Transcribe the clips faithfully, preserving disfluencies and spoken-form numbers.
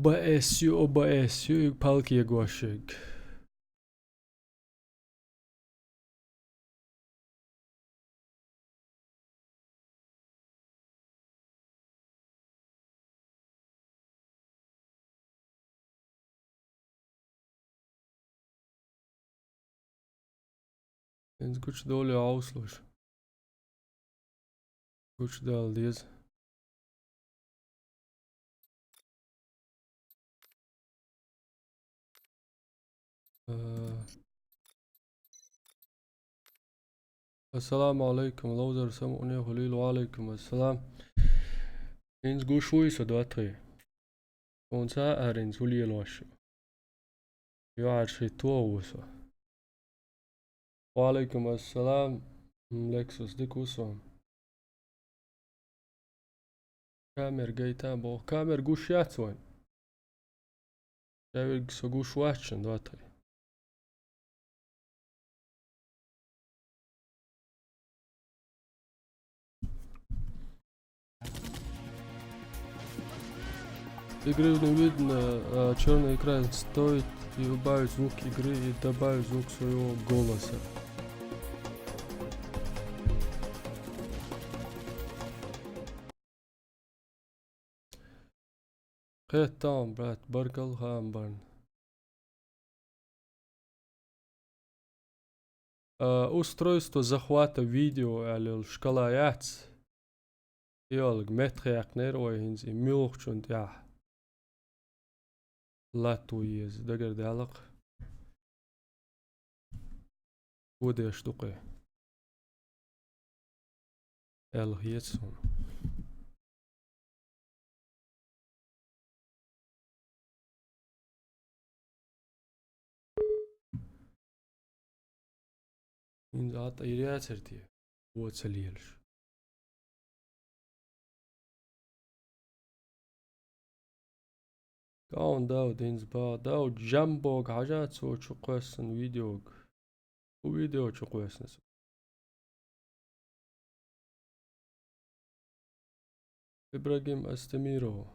Б С Ю, Б С Ю, палки егошек. ХӀинца гучудолу йо Ӏовсалуш. Гучудала деза. Э, ассаламу алейкум, ловзар самукъане хуьлийла, ва алейкум ассалам. ХӀинца гуш вуй со, Доатхи? Хьуна ца аьлла, хӀинца хӀун лелош ю? ЮӀарш хӀитто ву со. Ва алейкум ассалам, Лексус, дика ву со. Камера гайта боху. Камера гуш яц вайн. Ша верг со гуш вац шуна, Доатхи. Игры не видно, а чёрный экран стоит и убавить звук игры, и добавить звук своего голоса. Кхетта хьуна, брат, баркалла хаам барна. А, устройство захвата видео аьлла йолу шкала яц. И йолга меттахъяьккхинера вай хӀинца и муьлхачунна тӀехь латто еза, дагардаьлла-кх. Вон деш ду-кх и. Аьлла хета суна. ХӀинца а тӀе йир яцара те, вон ца лелаш. Каун Дауд, хӀинца баха Дауд, Джамбога хьажа, цо чу кхоьссина видеога. ХӀун видео чу кхоьссина цо? Ибрагим Астемиров.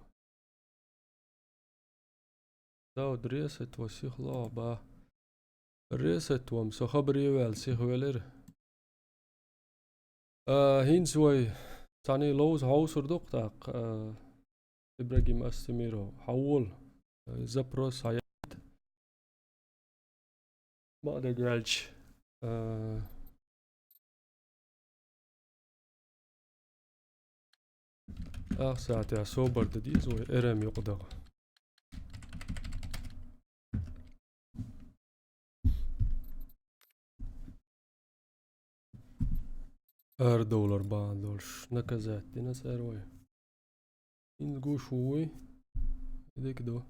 Дауд, ресет во сихло, ба. Ресет во-м, со хабаре ваьлла сихвелира. А, хӀинца вай цхьаьна ловза хьовсур ду-кх тӀаккха, а, Ибрагим Астемиров, хьан волу, а, запрос хьан яйта. Ма дагаваьлча, а, ах сахьтехь собар дан деза вай, Р М юкъа даха. Арадовлар бахьана долуш наказать дина цара вай. ХӀинца гуш ву вуй? Дика ду.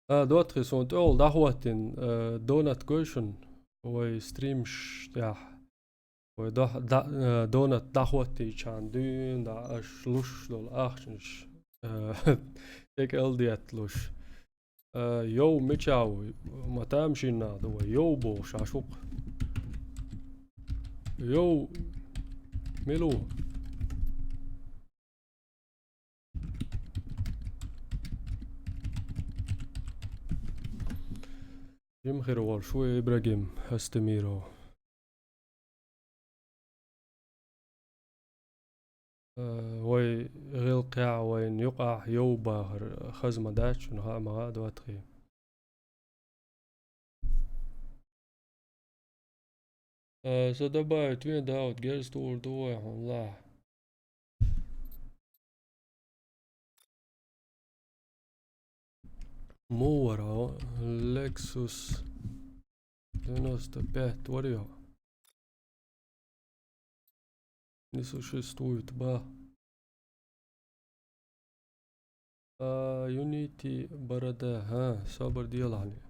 А, Доатхи, суна тӀехула дӀахӀоттина, э, донат гой шуна, вай стримаш тӀехь. Вай дох-, да-, э, донат дӀахӀоттийчхьана дуьйна дӀа аша луш долу ахчанаш, э, тӀекӀел детталуш. Э, йов, мича ву? Ма тамашийна нах ду вай. Йов бохуш Ӏаш ву-кх. Йов, мила ву? Жима хир волуш ву Ибрагим Астемиров. Э, вай гӀиллакхехь вайна юкъахь йов бахар хаза ма дац шуна, хаа ма хаьа, Доатхи. Э, со добавить вен, Дауд, герз тухур ду вай хьуна лахь. Муха вара хьо? Lexus девяносто пять вара хьо? Не существует, ба. А, Unity борода, хӀа, собар делахьани.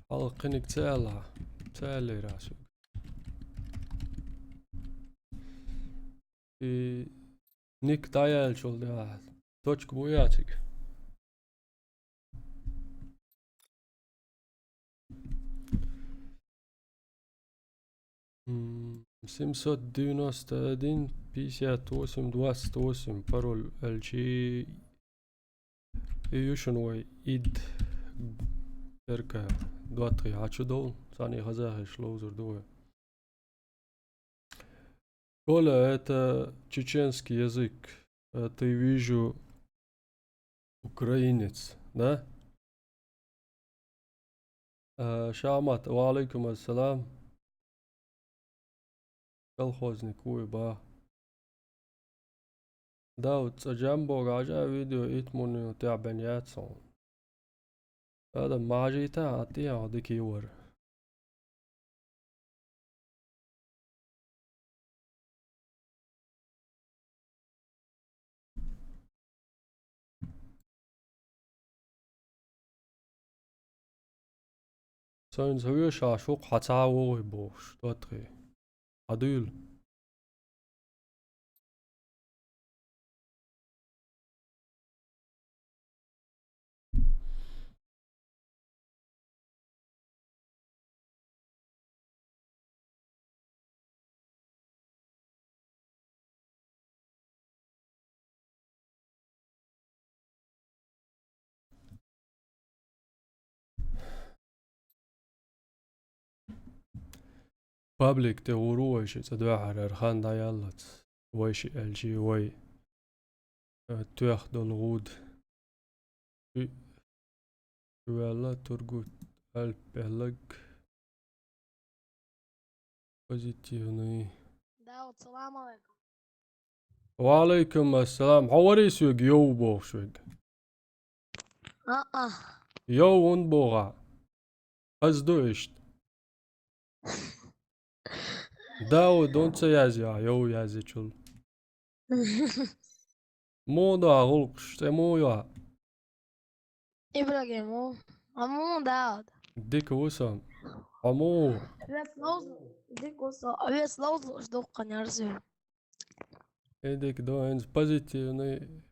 Хьалха кхиниг ца аьлла, ца аьллера ас вуьга. И ник дӀаяьллачул тӀаьхьа точка бу яциг. М, Семьсот девяносто один пятьдесят восемь двадцать восемь пароль аьлча, и ю шуна вай ид перка доттагӀий хьачудовла, царна хазахеташ ловзур ду вай. Коля, это чеченский язык. Э, ты, вижу, украинец, да? Э, Шамат, ва алейкум ассалам. Колхозник вуй, ба. Дауд, цкъа жамбо гӀажа видео итт минута тӀехь бен яц хьуна. Адам мажита, а тӀехьа дика йовар. Сайнца хьоьжуш хьо хьа цхьа а вогӀий бохуш, доттагӀий. Хьан дуьйла? Паблик тӀе гӀур ву вай шиъ цкъа дуьххьара, хӀара хан дӀаяллалц. Вай шиъ аьлча вай, э, тоьхна долу гӀуда. Уьш ваьлла Тургут Альп аьлларг. Позитивный. Дауд, салам алейкум. Ва алейкум ассалам. Хьо варий соьга йов бохуш верг? А-а. Йов хӀунда боху ахь? Ас ду иштта. Дауд, хӀунда ца язйо ахь йов язйичул? Муха ду хьан гӀуллакхаш, цӀе муха ю хьан? Ибрагим ву. Хьо муха ву, Дауд? Дика ву со. Хьо муха ву? Вес ловзу-, дика ву со. Вес ловзуш дуккха нерза. И дика ду, хӀинца позитивный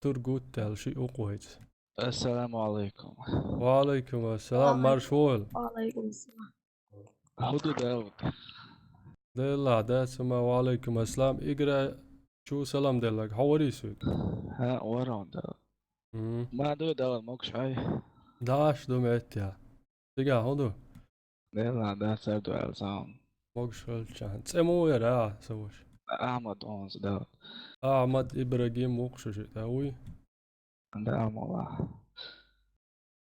Тургут аьлла шиъ ву-кх вайца. Ассаламу алейкум. Ва алейкум ассалам, марша вогӀийла. Ва алейкум ассалам. ХӀун ду, Дауд? Делахь, дац хӀума, ва алейкум ассалам. Игра чу салам делларг. Хьо варий соьга? ХӀаъ, вара хьуна, Дауд. М. Ма дуй, Дауд, могуш хьай? Даш ду меттехь. Цигахь хӀун ду? Делахь, дац, сар ду аьлла сан. Могуш хилчахьана. ЦӀе муха яра, а, сан ваша? Ахьмад ву хьуна, Дауд. Ахьмад Ибрагим ву-кх шу шиъ, да, вуй? Да, мала.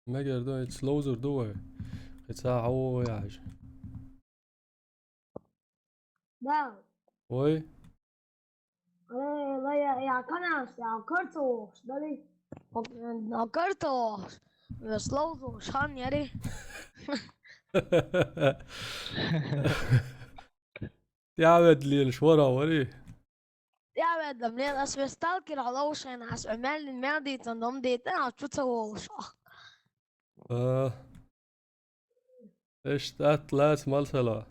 Мегар ду, ица ловзур ду вай. Кхин цхьа хьо ву вай хьажа. Да. Вай? Э, ла я, я канаш, я карта вохуш, дали? О, э, карта вохуш. Вес ловзуш хан яри. ТӀаьхьаведда лелаш вара вари? ТӀаьхьаведда лела, ас вес сталкер хьо ловшийна, ас хьо мел, мел дийцан, дом дийцан, хьо чу ца волуш. А. Иштта атта лаца мала сала?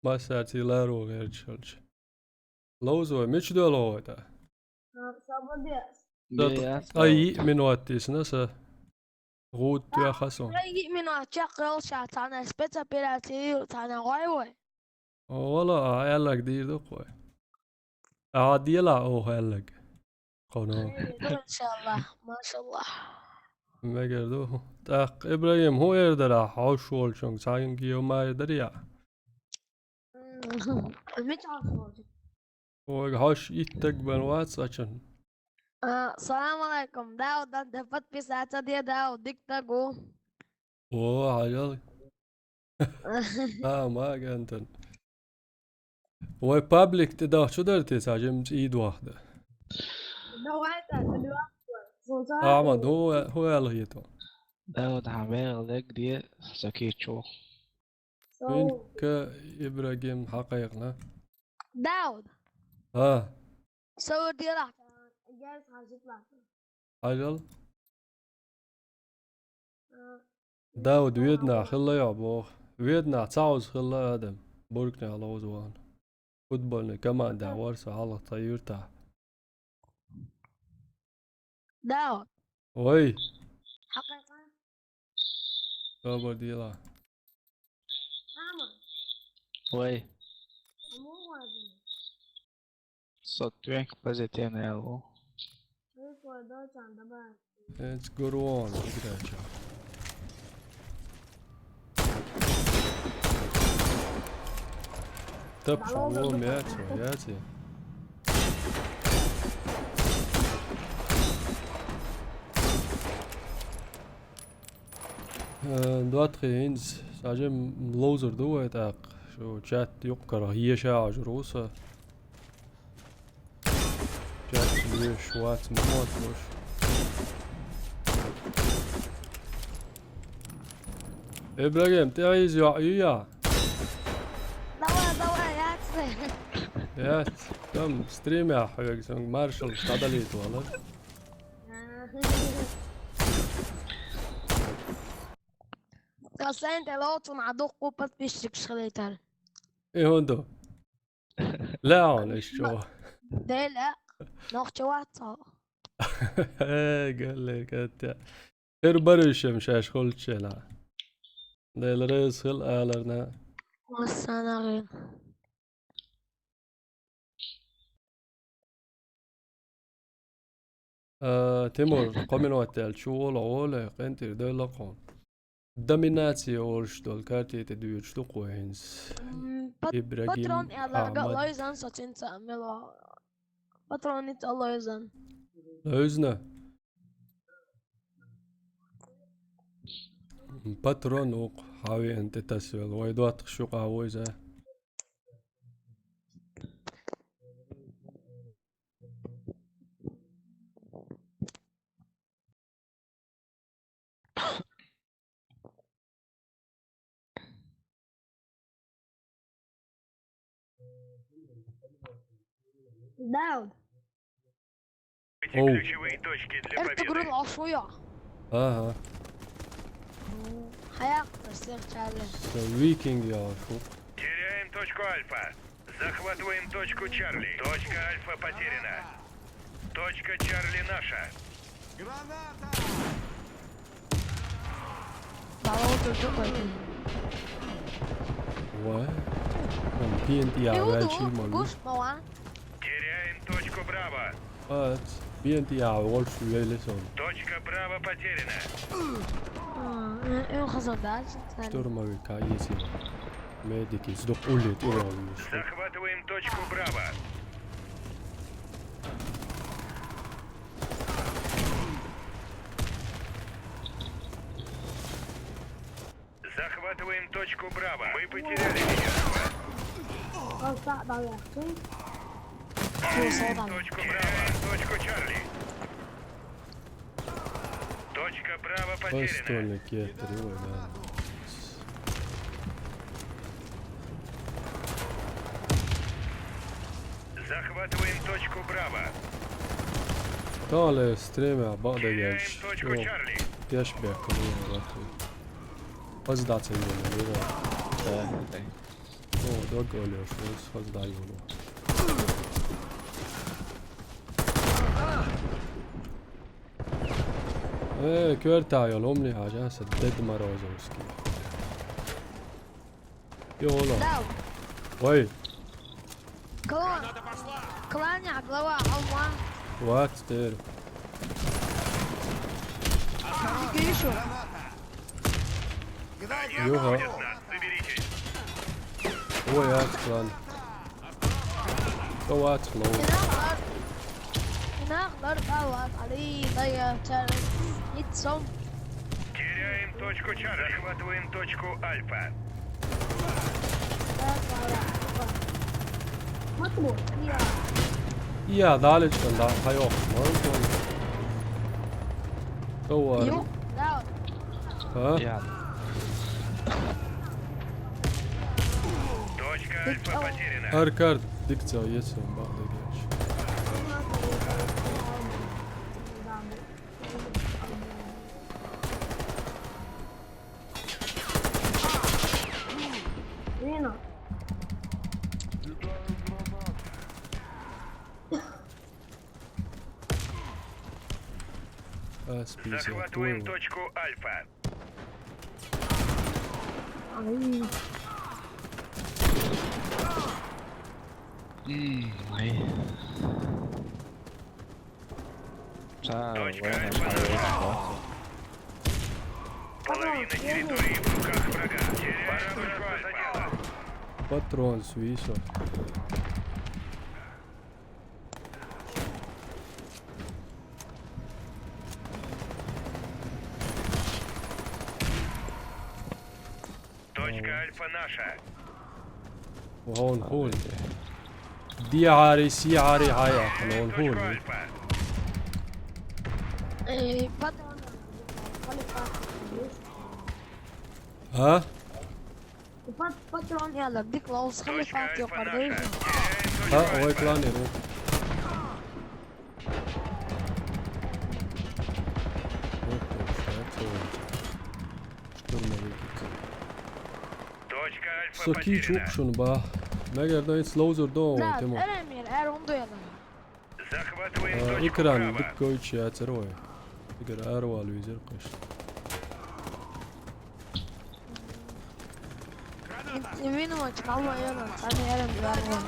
Массаьрций ларо гӀерташ хилча. Ловза вай, мича доьлху вай тӀа? А, сан бан деза. Сан бан деза. Ткъа йиъ минот дисна сан. ГӀуда тоьхна суна. Ткъа йиъ минот чекх йолуш, цхьана спецопераци ю, цхьана гӀой вай. О, вала, а аьлларг дийр ду-кх вай. Ахьа делахь оха аьлларг. Кхуьно. Ай, иншаллахӀ, машаллахӀ. Мегар ду. ТӀаккха, Ибрагим, хӀун эр дара хьовш волчунга? Цхьаьнгге ма эр дарий ахь? М, мича хьовш волчу? Вайга хьовш итт стаг бен вац ачун. А, салам алейкум. Дауд, дан де подписаться де, Дауд, дик стаг ву. О, хьажал. А, ма гантан. Вай паблик тӀе дахча дар те, цхьа жимма цӀий дохда. Давай так, давай. Ахьмад, хӀун, хӀун аьлла хета? Дауд, хьан бегӀа легде, сан кийчо. Винка Ибрагим хьакхайкхина. Дауд. А. Со вур делахь, герз хьажитлахь. Хьажал. А. Дауд, Веданахь хилла йо боху. Веданахь цхьа хьовза хилла адам. Бургнехь ловза вахана. Футбольный командехь вара со хьалха тхан юьртахь. Дауд. Вай. Хьакхайкха. Собар дела. Мама, Ой. Со тюенк позитивный алу. Эц гурвон, играча. Тапчу, о, мяч, мяч. Э, дуатхи хӀинца сажем лоузер ду вай тӀаккха. Шу чат юккъара еша ажур ву со. Чат еш вац ма мотлуш. Ибрагим, тӀе из йоӀ ю я? Давай, давай, яц. Яц. Там стримя хьоьга, сан маршал садалит валар. Ца сен тӀе лоцун а дуккху подписчикаш хилийтар. И хӀун ду? ЛаьгӀун иш чу. Дела, нохча вац хьо. Э, галле, Катя. Эр баруьшем шаьш хуьлуччена. Дела реза хила аларна. МассанагӀин. А, Тимур, кхо минот даьлча, вола, вола, къинтӀера дойла кхо. Доминация олуш долу карте тӀе дуьйцуш ду кхо хӀинца. М, пат-, Ибрагим патрон яла Ахмад. Лойзан со цинца мело. Патроница лойзан. Лойзна? Патрон укх хьавеана тӀе тасвелла. Вай доттагӀаш юкъа войза. Дауд. Эти ключевые точки для победы. Эртугрул ашуя. Ага. Хаяк, всем Чарли. Со викинг я ашу. Теряем точку Альфа. Захватываем точку Чарли. Точка Альфа потеряна. Точка Чарли наша. Балаут уже пойду. Ва? Он пиен тия вячи могу. Теряем точку Браво. Ат, пиен тия волш вели сон. Точка Браво потеряна. А, э, э, хазан дальше. Штурмовика, если. Медики, сдох улет, урон. Захватываем точку Браво. Захватываем точку Браво. Мы потеряли лидерство. Точку Браво. Точку Чарли. Точка Браво потеряна. Ой, стольник, я три, да. Захватываем точку Браво. Далее стремя, бада. Теряем точку Чарли. Яш бек, ну, вот. Поздаться не надо, да. Да, да. О, дог олёш, вот, поздаю, ну. Э, кёрта ёл, умный, а, сейчас Дед Морозовский. Ёла. Дал. Ой. Клан. Кланя, глава, алма. Вот теперь. Осторожно, граната. Юха. Ой, ат клан. Go ат клан. Нахлар. Нахлар, алла, али, дая, чар. Ит сом. Теряем точку Чарли. Захватываем точку Альфа. Я далее что, да, хайо. Давай. Ю, да. А? Я. Точка Альфа потеряна. Аркар дикция есть, он бах. Вина. Захватываем точку Альфа. Ай. М, ай. Цаа, точка война Альфа нашла. Половина территории в руках врага. Теряем точку Альфа. Патрон свисо. Точка Альфа наша. Вон хуй. Ди ари, си ари, хай ахлон хуй. Точка Альфа. Эй, патрон. А? Пат-, патрон яла, биг лоус, хали пат ёкъардеш. А, ой, кланер, о. Штурмовик. Точка Альфа потеряна. Соки чук шун ба. Мегер да ин слоузер до, да, тема. Эремир, эр онду яла. Захватываем точку Браво. Экран дык койчу яцар ой. Игр ар вал визер къыш. Ин-, ин минимум чкалма яна, ани ярам ярам.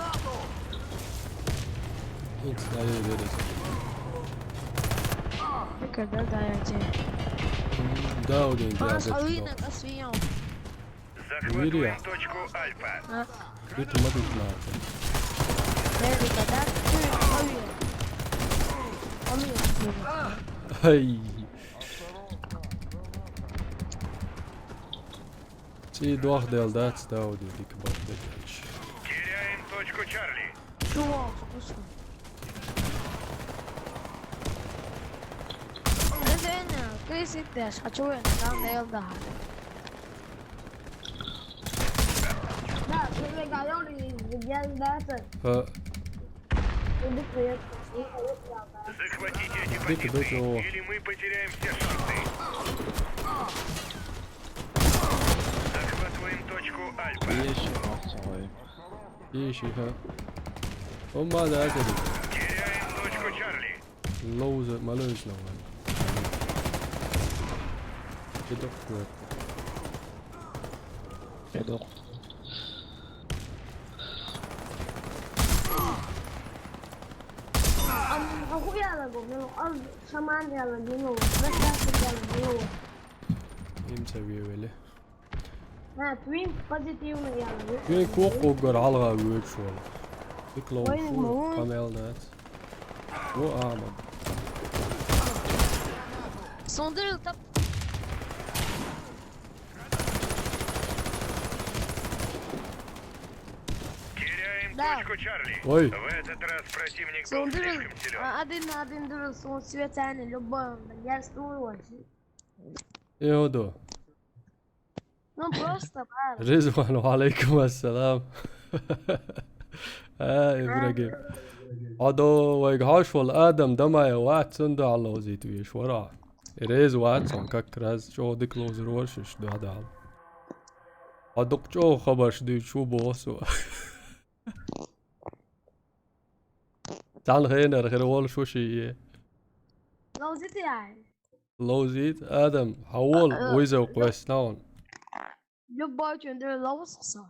Ин стали берес. Игр да, да, я те. Да, один, да, да. Пас алина, да, свион. Захватываем точку Альфа. А? Бит мадит нахуй. Эй, ребята, ты, ой. Ой. Ай. Ци дуах дел дац, Дауди, дик бат дегенш. Теряем точку Чарли. Чувак, слушай. Эндене, крисит деш, а чё вы там дел да? Да, ты говорил, и я, да, это. А. Захватите эти позиции, или мы потеряем все шансы. Захватываем точку Альфа. Ещё раз, давай. Ещё, ха. Он мада, это. Теряем точку Чарли. Лоуза, малыш, лоуза. Чё такое? Чё такое? Ам, аху яла го, мело, ал шаман яла гино, бэс яла гино. Им севиевели. Ха, твин позитивный яла. Твин кук угар алга виртуал. Бик лоу. Ой, шур, ну. Камел дац. Во, ама. Сондерил тап. Теряем точку Чарли. Ой. В этот раз противник был слишком силён. А, один на один дурил, сон свет, а не любой, он, я стою вообще. Иоду. Ну, просто, бар. Ризван, ва алейкум ассалам. А, Ибрагим. Адо, вайг хаш вал Адам, дамай, ва цунда Аллах зит виш, вара. Рез ва цун, как раз, чё дык лоузер варшиш, да, да. Адук чё хабаш дю, чё босу. Тан хейнер, хер вол шуши. Лоузит яй. Лоузит, Адам, хавол, а, уйза, а, квест наун. Любой чундер лоузса.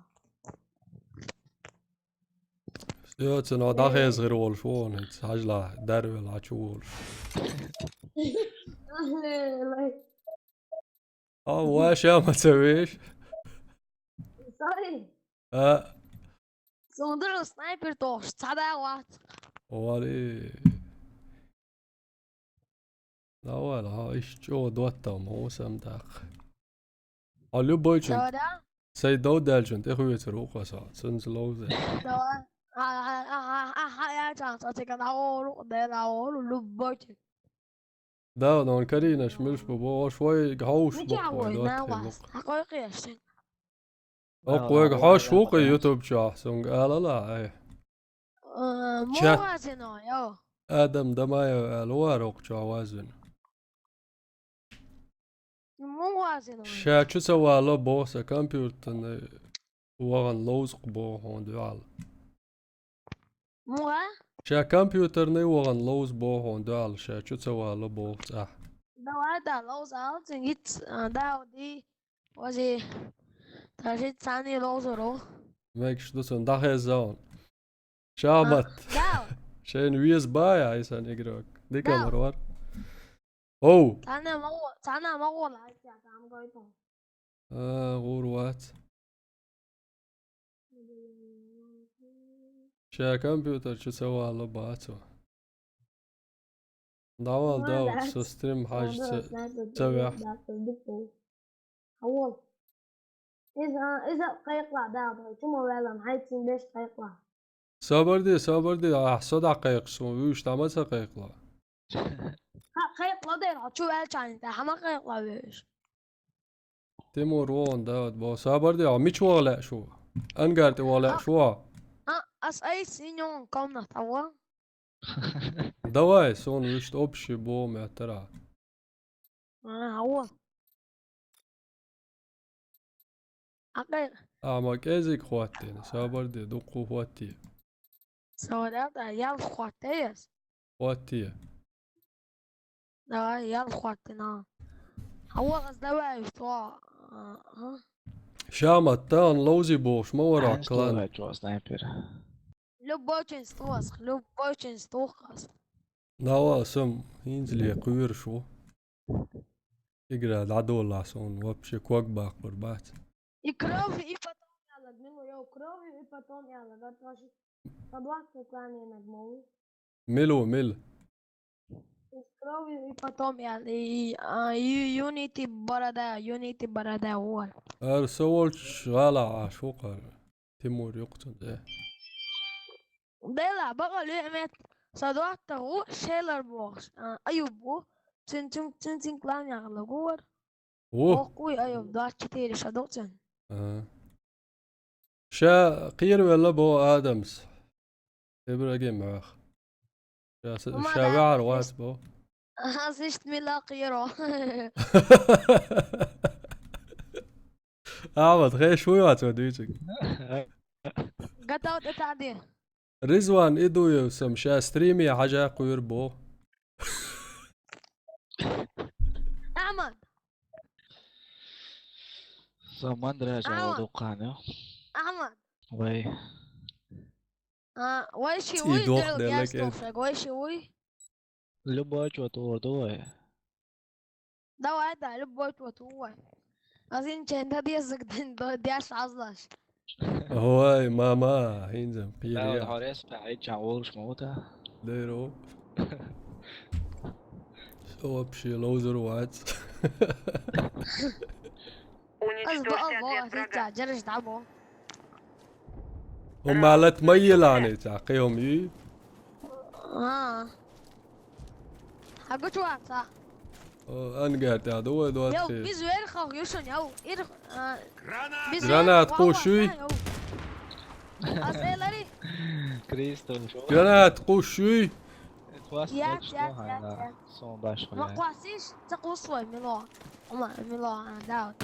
Всё, цена дахез гыр вол шуон, хажла, дарвел ачу вол. А, ва шама цевеш. Sorry. А. Сондер снайпер тохш, цада ват. Вали. Давай, ла, иш чё доттам, осам дах. А любой чё? Давай, да? Сай дау дальчун, ты хуй цру кваса, сын слоузе. Давай. А, а, я чан, а, ты когда ору, да, да, ору, любой чё. Да, но он Карина шмылш бо, бо, швой, гауш, бо, бо, на вас. Какой кешен? Оквег хаш вукъи YouTube чу ахсунг алала, ай. Э, чат. Муазино, йо. Адам Дамаев ал вар окъ чу авазин. Муазино. Ша чу ца вала бо са компьютерный вагъан лоузкъ бо хьон дуал. Муха? Ша компьютерный вагъан лоуз бо хьон дуал, ша чу ца вала бо цӀа. Давай, да, лоуз ал, цин гиц, а, да, уди, ози, тажи цани лоузоро. Мегш дуцун дахезаун. Шахмат. Дал. Шайна веза бай, айсан игрок. Дика Дал. Марвар. Оу. Цана магу, цана магу лайк я, там гойпо. А, гур вац. Ша компьютер чу ца вала бацо. Давал, Ма, давал, да. Со стрим хьажа Ма, ца, да, да, ца вяхь. Да, да, да, да. Хавол. Иза, иза кхайкла, да, да. Чума валам, хьайцин беш кхайкла. Собар де, собар де, а, со да кхайкла, сон вуьш да ма ца кхайкла. Ха, кхайкла дер, а чу валчан, да, хама кхайкла вуьш. Тимур вон, да, вот, бо, собар де, а мич вала шу. Ангар те вала А. Шу. А, ас айс иньон комната, а во? Давай, сон вуьш общий бо, меттара. А, во. Акъе. А, ма кӀезиг хӀоттийна, собар де, дуккху хӀоттий. Собар де, ял хӀоттий ас. ХӀоттий. Давай, ял хӀоттийна. А во, аз давай, что? А, а? Шахмат, та он лоузи бохуш, ма вара Айн клан. Стугай чо снайпер. Любой чин стуас, любой чин стухас. Нава сам хӀинца ле кхуьйраш ву. Игра дӀадоллахь суна вообще ког баккхур бац. И кровь, и потом ялаг, мило, йо, кровь, и потом ялаг, а то же согласно плане над мову. Мило, мил. И кровь, и потом ялаг, и, а, и Unity борода, Unity борода, вот. Ар со волчу гӀала Ӏаш ву кхара. Тимур юкъа цунна тӀе. Дела, бакъалла юьхьмет, сан доттагӀа ву, Шелар бохуш, а, Аюб ву. Цуьнан, цуьнан, цуьнан, цуьнан клан яхала гур. Ву? Воккхуй Аюб, двадцать четыре ша ду цуьнан. Ага. Ша кхеравелла боху Адамс. Ибрагим Ӏех. Ша с-, Хьума ша да, ваьхьар вац бо. Ас иштта мила кхеро. Ахмад, хеш вуй вац ван дуьйцург? Готов тӀе таӀде. Ризван Идуев сам ша стриме хьажа кхуьйр бо. Ахмад. Со Мандража Ахмад. Вал дуккхана. Ахмад. Вай. А, вай ши ЦӀий вуй, дох дерриг делла яц кӀел. Тохшаг, вай ши вуй? Любой чо тур ду вай. Давай, да, любой чо тур вай. Азин чен да дезаг дин до деш азлаш. Ой, мама, хӀинца, Давай, пире. Хьорес, пхьай чан волуш ма ву та. Дейро. Со вообще лоузер вац. Ас баъал бо, ас ца, жараш да бо. ХӀумма лат ма елани ца, кхин хӀума ю? А. Хьагучу ваца? О, ангар тӀе ду вай, ду Йоу, ат хи. Бизу эр хох юшун, йоу, ир, а, бизу Гранат эр хох кхушуй? Ваца, йоу. Ас элари? Кристо, шо? Гранат кхушуй? Яц, яц, яц, яц. Сон баш ма хуя. Кхоссиш, ца кхуссой, мило. Ма, мило, а, да.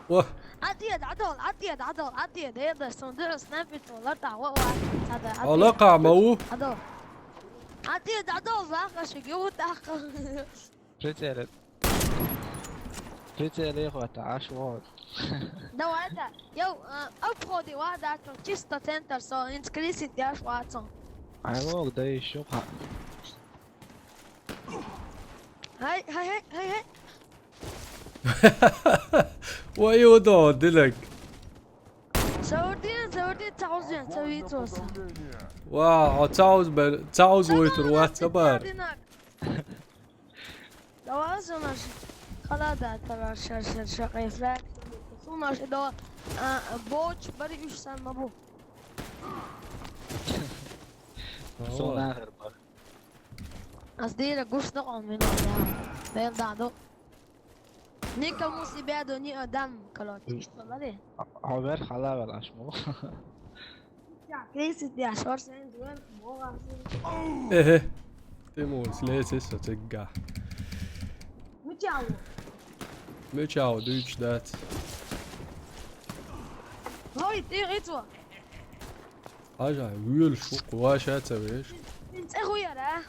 Ва. Атия, дадол, атия, дадол, атия, да, да, сон дыр снайпер, то, лар, та, ва, ва, та, да, атия. Ала ка, ма у? Дадол. Атия, дадол, ва, ка, шиги, у, та, ка. Прицеле. Прицеле, хвата, аш, вот. Давай, да. Йоу, а, обходи, ва, да, то, чисто центр, со, инскрисит, я, ш, ва, цо. Ай, лог, да, ещё, ха. Хай, хай, хай, хай, хай. Вай, удо, дилек. Саврдин, саврдин, цаузен, цавицоса. Ва, а цауз бер, цауз войтур, ва, цабар. Давай, зонаш. Халада, тарар, шар, шар, шар, кайфрак. Сунаш, до, а, боч, бари уж сан мабу. Сон нахер бар. Аз дийра гуш докъон мина, да. Бел да, до. Никому себя до не отдам, короче, что, лари? Хьо вер хьалавел аш мо. Я, тридцать я, шорс, энд, вер, бога. Эхе. Тимур, слезь со цегга. Мучао. Мучао, дуйч дац. Ой, ты рыцо. Ажа, вуьйла шу кхоша ца веш. Ин цӀе хуяра?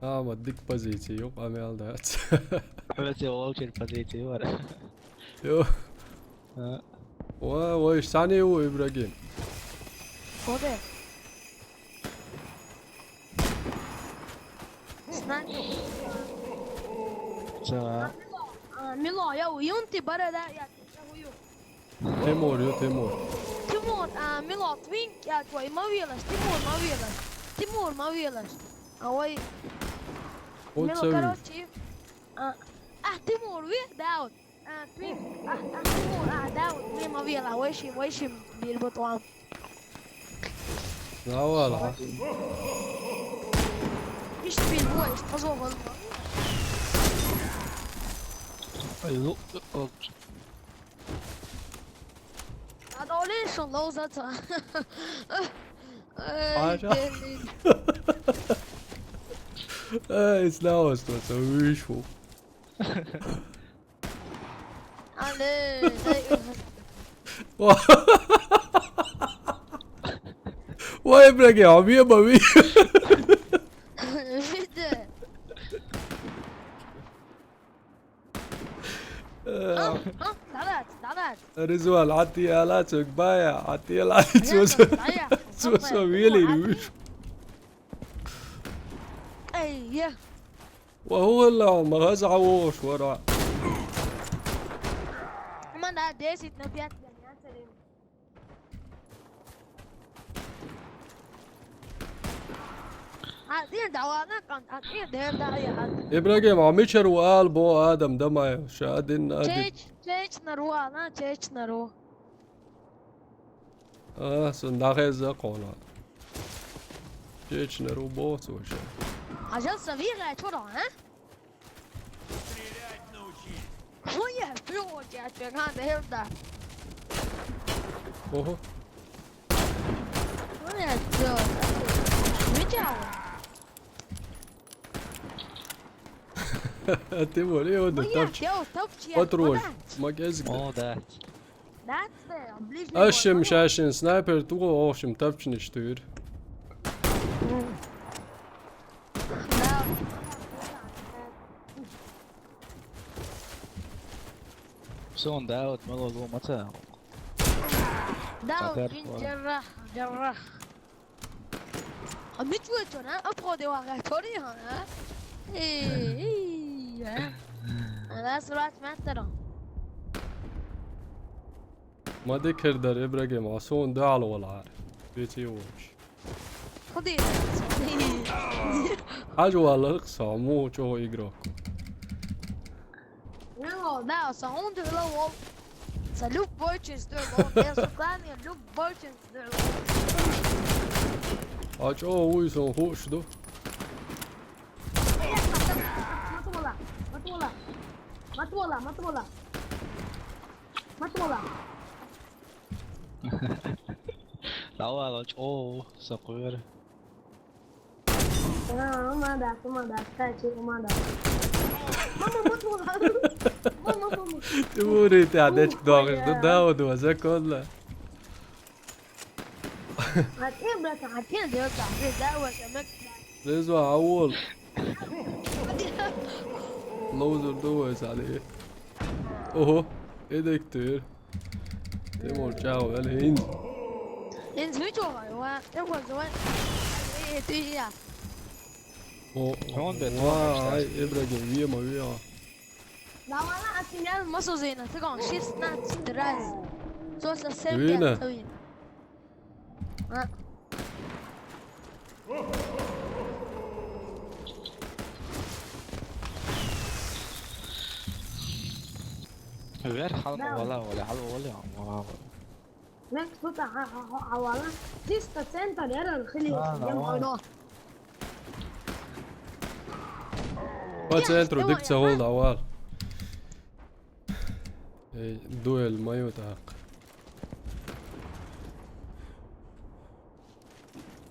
А, ма дик позици ю, къамел дац. Хьоьца волчун позици вара. Йо. А. Ой, ой, сани у, Ибрагим. Коде? Сна-, Ча. А, Мило, а, Мило, я уюн ти бара да, я, я уюн. Тимур, ю, Тимур. Тимур, а, Мило, твинк, я твой, ма вилаш, Тимур, ма вилаш. Тимур, ма вилаш. А, ой. Вот Мило, це він. Короче, а, а, Тимур, ви, да, вот. А, Тимур, а, а, Тимур, а, да, вот, не ма вила, вайшим, вайшим, бил бот вам. Давай, давай. Иште бил бой, иште, пожалуйста. Ай, ну, э, э, Надо улишь, он лоузаться. Ай, Паша. Блин. Эй, снова что-то вышел. Алло, эй. Ва-, вай, браги, а ми, а ми. Виде. А, а, давай, давай. Ризван, атияла цугбая, атияла цугбая. Цугбая, цугбая, вели, вели. Эй, я. وهو اللي ما غزع وش ورا. ما ده ديسي تنبيات يعني، أنت ليه؟ هذه دعوانا كان، هذه دير داعي، هذه. إبراهيم، عم يشر وقال بو آدم دمعي، شادن أدي. تيج، تيج نروح، أنا تيج نروح. اه، صندوق الزقونة. جيتش نروبوت وشا. عجل صغيرة يا ترى، ها؟ ويا فيو جات في هذا هيلدا. اوهو. ويا جو. مجاوة. تيمور، ايه ودك ويا تبكي؟ جو، تبكي يا وتروج. ترى. ما قصدك. О, да. Ащым шашын снайпер туго, в общем, тапчын иштир. Сон да, вот мы логу маца. Да, Сапер вот, блин, пора. Джаррах, Джаррах. А мы чё, чё, на? А походе вага, чё, не, а? Эй, эй, а? Она срать матером. ما دي كردر إبراهيم عصون ده على ولا عارف. بيتي وش. خدي. حاجة ولا رقصة، مو شو يقرأ. No, da, sa on de la wall. Sa ljup boyčes de la wall. Ja, sa klan je ljup boyčes de la wall. Aç o, uy, son hoş do. Matula, matula. Matula, matula. Matula. Давай, лоч. О, сокур. А, мада, мада, кстати, мада. Мама, матула. Мама, мама. Ты бурый, ты, а, дечка, догаш, да, да, вот, вот, законно. А ты, брат, а ты, да, да, да, вот, а мы Лезва, аул. Лоузер, да, вот, عليه. Ого, إيه ده كتير؟ تيمور، تشاو، هل هند؟ Ins mi čuvaj, va? Te ko zove. E, ti ja. O, Onda je to vay, nešto. Ibrahim, vijemo, vijemo. Da, valla, a ti ja, maso zena, te kon, šestnaest, dvajset. So sa sedam, Vina. Sedam. A. Ver, hal Da. Wala, wala, hal wala, wala, wala. Nek tuta ha, ha, ha, wala. Tista centar era el hili. Da, da, Jemo, wala. No. Pa centru, dik se holda, wala. Ej, duel, maju tak.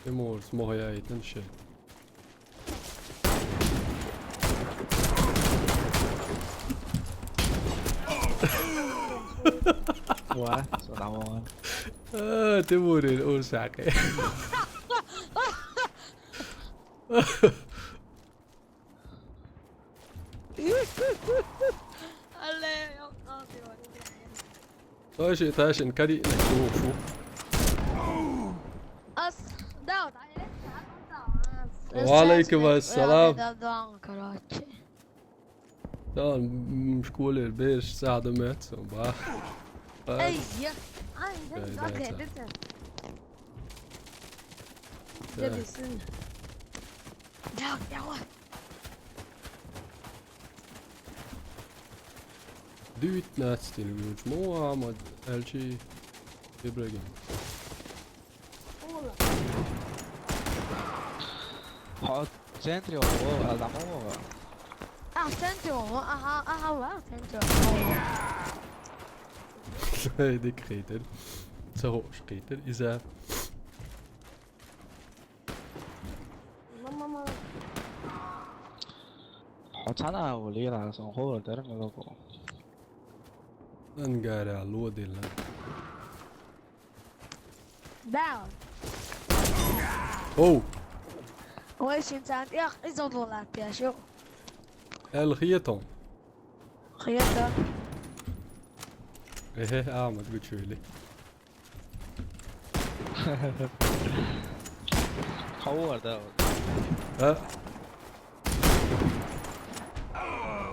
Imur, smo ja i ten shit. Ua, so da mo. Ah, te morir, o saque. Ale, ja, ja, ja. Таши, таши, кари, на, шу, шу. Ас, да, да, я, Ва алейкум ассалам. Да, да, короче. Тан, м, школе берш сада мет, сон ба. Ба. Эй, я. Ай, Эй, да, да, да, да. Да, Да. Да, да, сын. Да, да, вот. Девятнадцать или уж Мухаммад Эльчи Ибрагим. Ола. Хо, центре, о, адамо. А, в центре, о, ага, ага, ва, в центре. Эй, дик хейтер. Цо хош хейтер, иза. Мама, мама. Хо, цана, о, лира, сон, хо, дэр, мэлэко. Ангара лодила. Да. Оу, Ой, син цан, я, из одола пяшу. Эль хиетон. Хиета. Эхе, Ахмад гучули. Хо, да. А?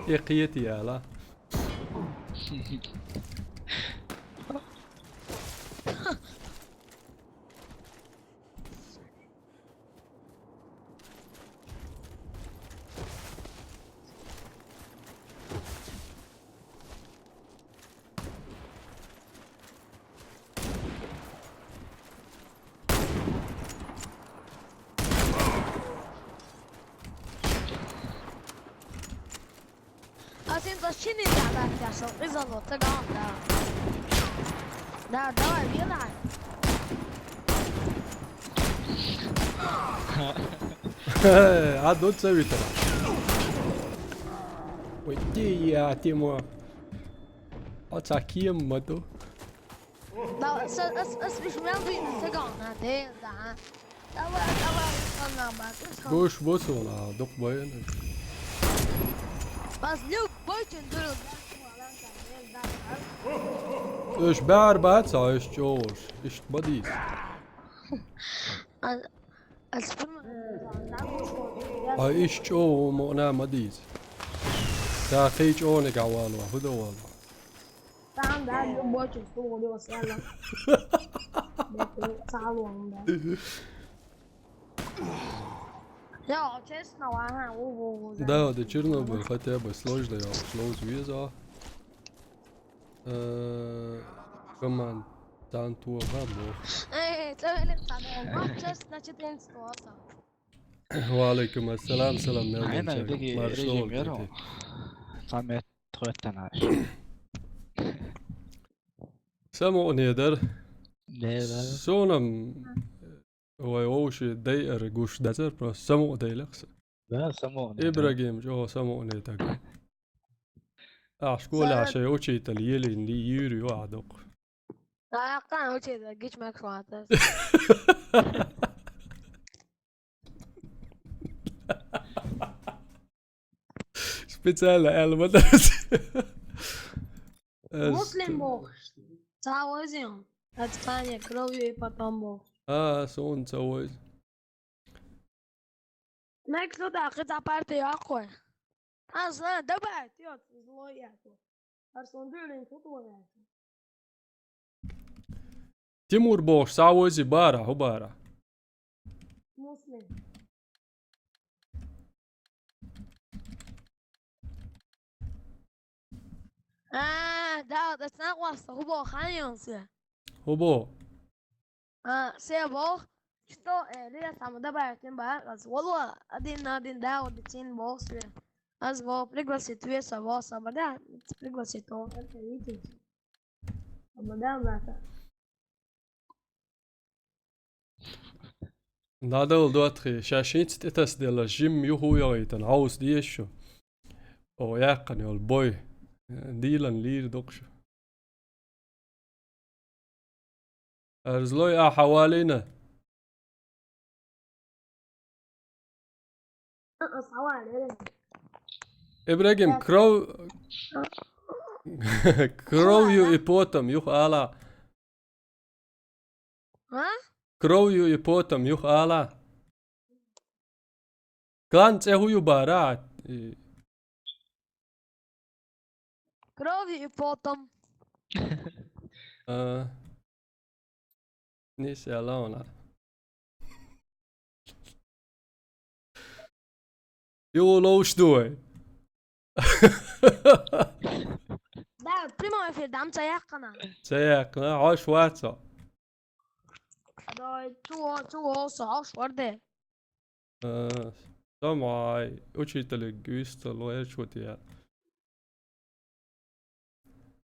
Э, хиет яла. А син зачини да, да, пяшу. Из одола, ты гам, да. Да, давай, вилай. А, дот цавитера. Ой, ти я, ти мо. А цакием мадо. Да, с, с, с, виш мел би, ты гам, да, да, да. Давай, давай, он на бат. Гуш босуна, док баян. Бас любой чин дуру, да, Эш бар баца, эш чош. Иш бадис. А, а спрма, А иш чо мона мадис. Та хей чоне гавалва, худо валва. Там, да, любой чин, что у него сяна. Цалуан, да. Я, честно, ага, у, у, у, Да, да, Чернобыль хотя бы сложно, я сложно веза. Э, команд тантуа бабо. Эй, ты велик, там, вот, честно, значит, института. Ва алейкум ассалам, салам, Айна, Мелдин. деги, Маршал, режим, яро. дети. Самет, тхоттана. Само недер. Не, да. Сонам, ой, оуши, дей эр гуш дазер, просто само дейлекс. Да, само недер. Ибрагим, жо само не так. А, школа Са- шей учитель, еле не юрю, а док. Да, я там учитель, гич мак хватает. Специально, Эльмадас. Муслим бог. Цаозин. От Таня кровью и потом бог. А, сон цаоз. Мак сюда, хоть апарты якой. А, знаю, давай, тёт, злой якой. Арсон дырин тут ловят. Тимур бог, саози бара, ху бара. Муслим. А, да, да, знак вас, хубо ханьонсе. Хубо. А, все бог. Что, э, Лия, там добавить им, ба, раз, воло, один на один, да, вот, один бог, все. Раз, во, пригласить, веса, во, сама, да, пригласить, то, это видите. Сама, да, брата. Надо было дуатхи, шашинц это сделала, жим юху яйтан, хаус диешу. О, якан йол бой. Дилан лир докшу. Арзлой а хавалина. Савале. Ибрагим, кров... Кровью и потом, юха ала. А? Кровью и потом, юха ала. Клан цӀе хӀун ю бара? И- Кровью и потом. А. Нийса аьлла хьуна. Юха ловш ду вай. Да, прямой эфир, дам, ца яьккхина. Ца яьккхина, хьош вац хьо. Да, цу, цу, со хьош вар де. Э, со ма хьай, учитель вистал вай чу тия.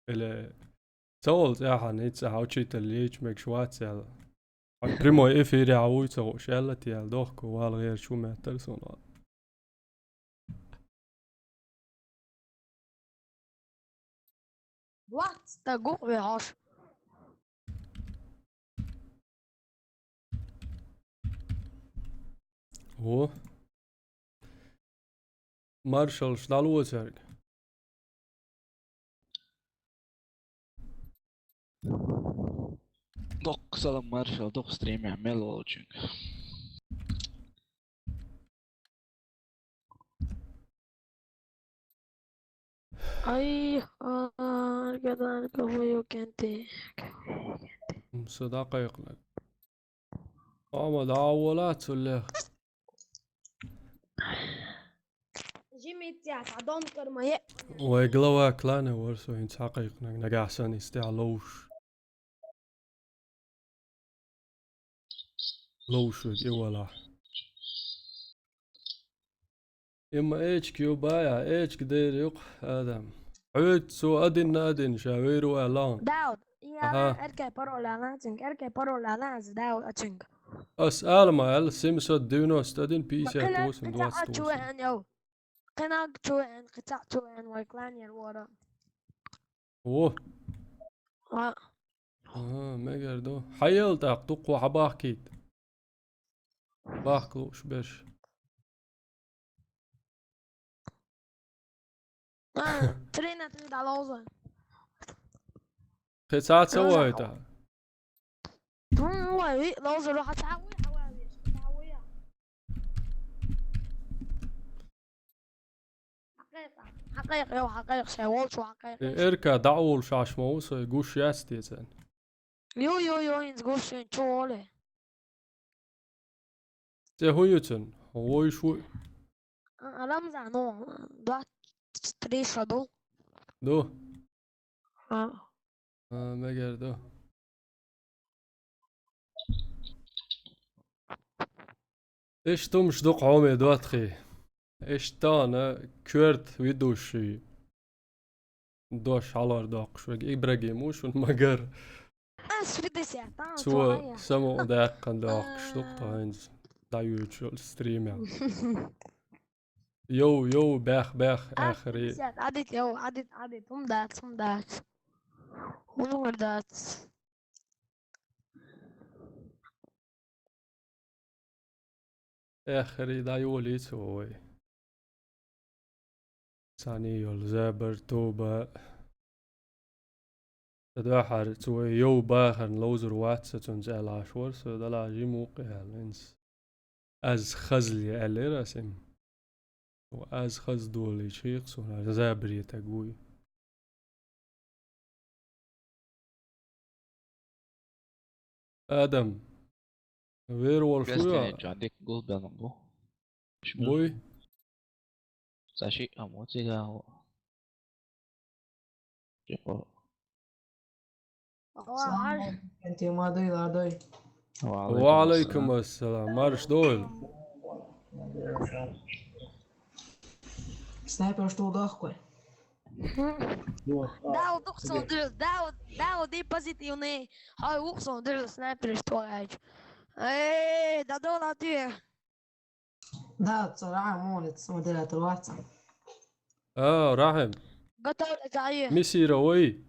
Или ца волу цӀехьа, ницца хьан учитель лийча мегаш вац аьлла. Хьан прямой эфире хьан вуй ца хууш аьлла те аьлла, дохко вала гӀераш ву меттара суна. Вац, стаг ву вехьош. Во. Маршалш дӀалоцаьрга. Доккха салам маршал, дукха стримехь мел волчуьнга. Ай, а, гаданка вою кенте. М, со дӀакхайкхинарг. Амма дӀа а волац цуллех. Жимитя, садон карма е. Вай глава клана вар со хӀинца хьакхайкхинарг, нагахь санна иза тӀехь ловш. Ловш верг и валахь. Имма эчка ю бая, эчка дер юкъ, Адам. Хьоьца цо один на один ша вер ву аьлла хьуна. Дауд, я Аха. РК пароль аьлла цуьнга, РК пароль аьлла аса Дауд ацуьнга. Ас ала ма аьлла, семьсот девяносто один пятьдесят восемь двадцать восемь. Кхинаг чу веана, кхин цхьаъ чу веана, вай кланера вара. Во. А. Ага, мегар ду. Хьаелла тӀаккха, дуккха хьабахкийта. Бахка лууш берш. А, три на три дӀаловза. Кхин цхьа ца вайта. Хм, вай, ви, ловза рухьа цхьа вуй, хьа вай веш, цхьа вуй. Хьакхайкха, хьакхайкха, йо, хьакхайкха, шайн волчу хьакхайкха. Э, РК дӀа а волуш Ӏаш ма ву со, гуш яц те царна. Йо, йо, йо, хӀинца гуш ю, чу воле. ЦӀе хӀун ю цуьнан? Вуйш ву? А, Рамзан, ну, двадцать три шо ду. Ду? А. А, мегар ду. Иштта хӀумаш ду-кх хьоме доттагӀий. Иштта тахана коьрта ведущий дош хьалхара доккхуш верг Ибрагим ву шуна, магар. Ас ши десять, а, цо цо а, я. Самукъадаьккхина доккхуш ду-кх тхайнца дӀайоьдуш йолу стримехь. Йов, йов, баьх, баьх, Ас ахари. Ши десять, Ӏадит, йов, Ӏадит, Ӏадит, хӀума дац, хӀума дац. ХӀумма дац. Эххарий дӀайолийца вай. Цхьаьний йолу забар, тоба. Ца дуьххьара цо вай йов бахарна ловзур вац сан цуьнца аьлла Ӏаш вара со, далахь жима ву-кх аьлла, хӀинца. Аз хазле аьллера ас имма. Аз хаза долийча хьийкха суна, забаре таг вуй. Адам, вер волуш ву йо? Гостиный чохь дика гулбеллам бу. Буй? Ца шиъ а мо цигахь ву. Чехо. Ва алайкум ассалам, ладой. Ва алайкум ассалам. Марш дойла. Снайпер что дохкой? Дауд, дукха сон дуьйла, Дауд, Дауд, и позитивный. Хьой, вукха сон дуьйла, снайпер что аьлча. Эй, да дола ты. Да, цара молодец, модератор вац. А, Рахим. Готовлю, Заир. Мисира вай.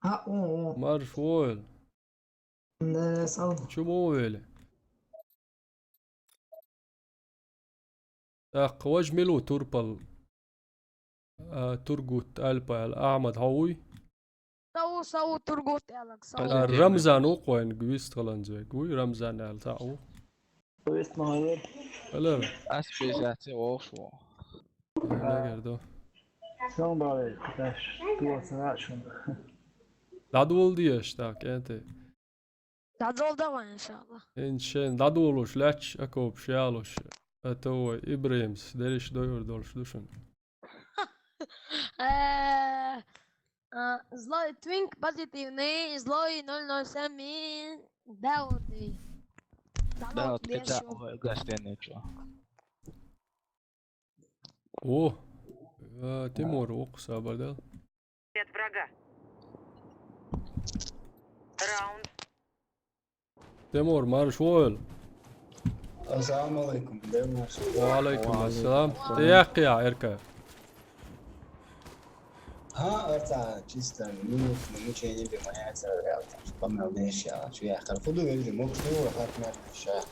А, о, о. Марш войла. Да, сал. Чу мо вели? ТӀаккха важа мила ву турпал? А, Тургут Альпа аьлла. Ахьмад, хьо вуй? Сау, сау, Тургут аьлларг, сау. Рамзан ву-кх вайна вистхиланза вег. Вуй Рамзан аьлла, цхьаъ ву? Вист ма хилар. Хилар. Ас безац, вовш ву. Мегар ду. Сон бале, даш, дуоцна шун. ДӀадола дезаш, так, кӀентий. ДӀадола давай, иншалла. Ин шен дӀадолуш лаьтташ, окопаш ялуш, а то вай ИбрахӀимас дерриш дойур долуш ду шуна. Э, а, злой Твинк, позитивный, злой ноль ноль семь, Дауди. Дауд, Дауд, кхин цхьаъ ву гостиный чу. О, э, Тимур, ву-кх, сабар дал. Нет врага. Раунд. Тимур, марша вогӀийла. Ассаламу алейкум, Тимур. Ва алейкум ассалам. ТӀе яккхий, Эрка? ХӀа, арца чисто минут, мучение бе моя царя, помнил деш я, чу я хар худу вежи, мог что его хат мер ша.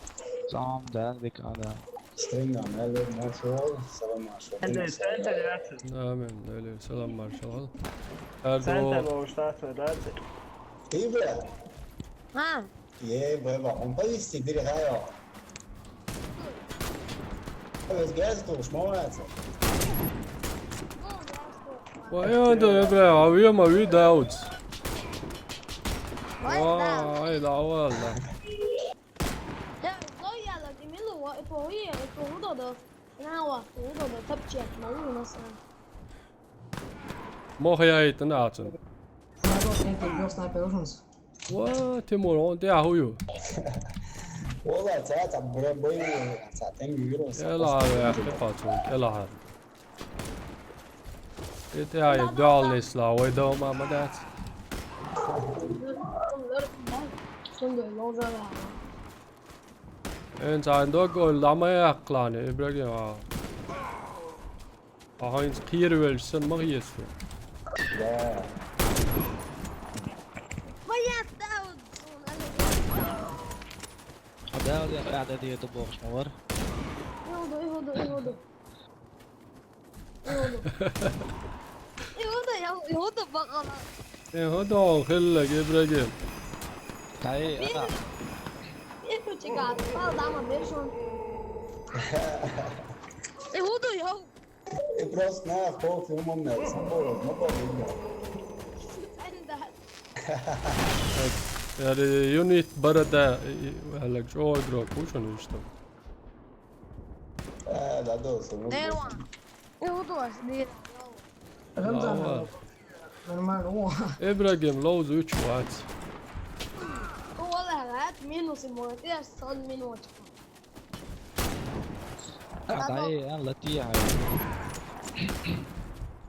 Сам да, дик ада. Стрим на меле, маршал, салам маршал. Центр, центр, Амин, Далер, салам маршал. Центр, Эрдо. Лоу штат, да? Ибра. А. Е, баба, он повести перехаял. Весь газ туш, молодец. Ва, я да, бля, а вы ма вы даут. Ва, ай, да, ладно. Я, злой я, ладно, милу, ва, и по, и по, удо, да. Нава, удо, да, топчет, ма, у нас, а. Мох я это нацен. Надо, это, бьёс на пироженс. Ва, Тимур, он де ахуй ю? Валла, ца, ца, бра, бай, ца, тем юро, ца, КӀелахьара, яхкхи пацун, кӀелахьара. ИтӀа я дуьхьал нисла, вай дов ма, ма дац. Цундуй ловзар яхьа. Эн цхьана дог ойла дӀа ма яьккхалахьа, Ибрагим, а. Ахьа хӀинца кхеравелча санна ма хета со. Да. Ваян, Дауд, зуна, Дауд, я хада дийта бохуш ма вара. Иуду, Иуду, Иуду. Иуду. Иуду, я, Иуду бакъала. Э, хӀун ду хӀун хилларг, Ибрагим? Тай, ана. Иуду чигат, пал дама бешон. Иуду, я. И просто на, пол фильмом на, сам пол, ну, пол видео. Яри юнит барада, и, и, хӀаллак чӀогӀа игрок ву шуна вуьшта. Э, да, да, сам. There one. И удос, дира. Рамзан. Ава. Нормально, о. Ибрагим, ловза вуьйцуш вац. О, валла, вац, минус и молодец, сон минус. А, да, э, а, латия, ай.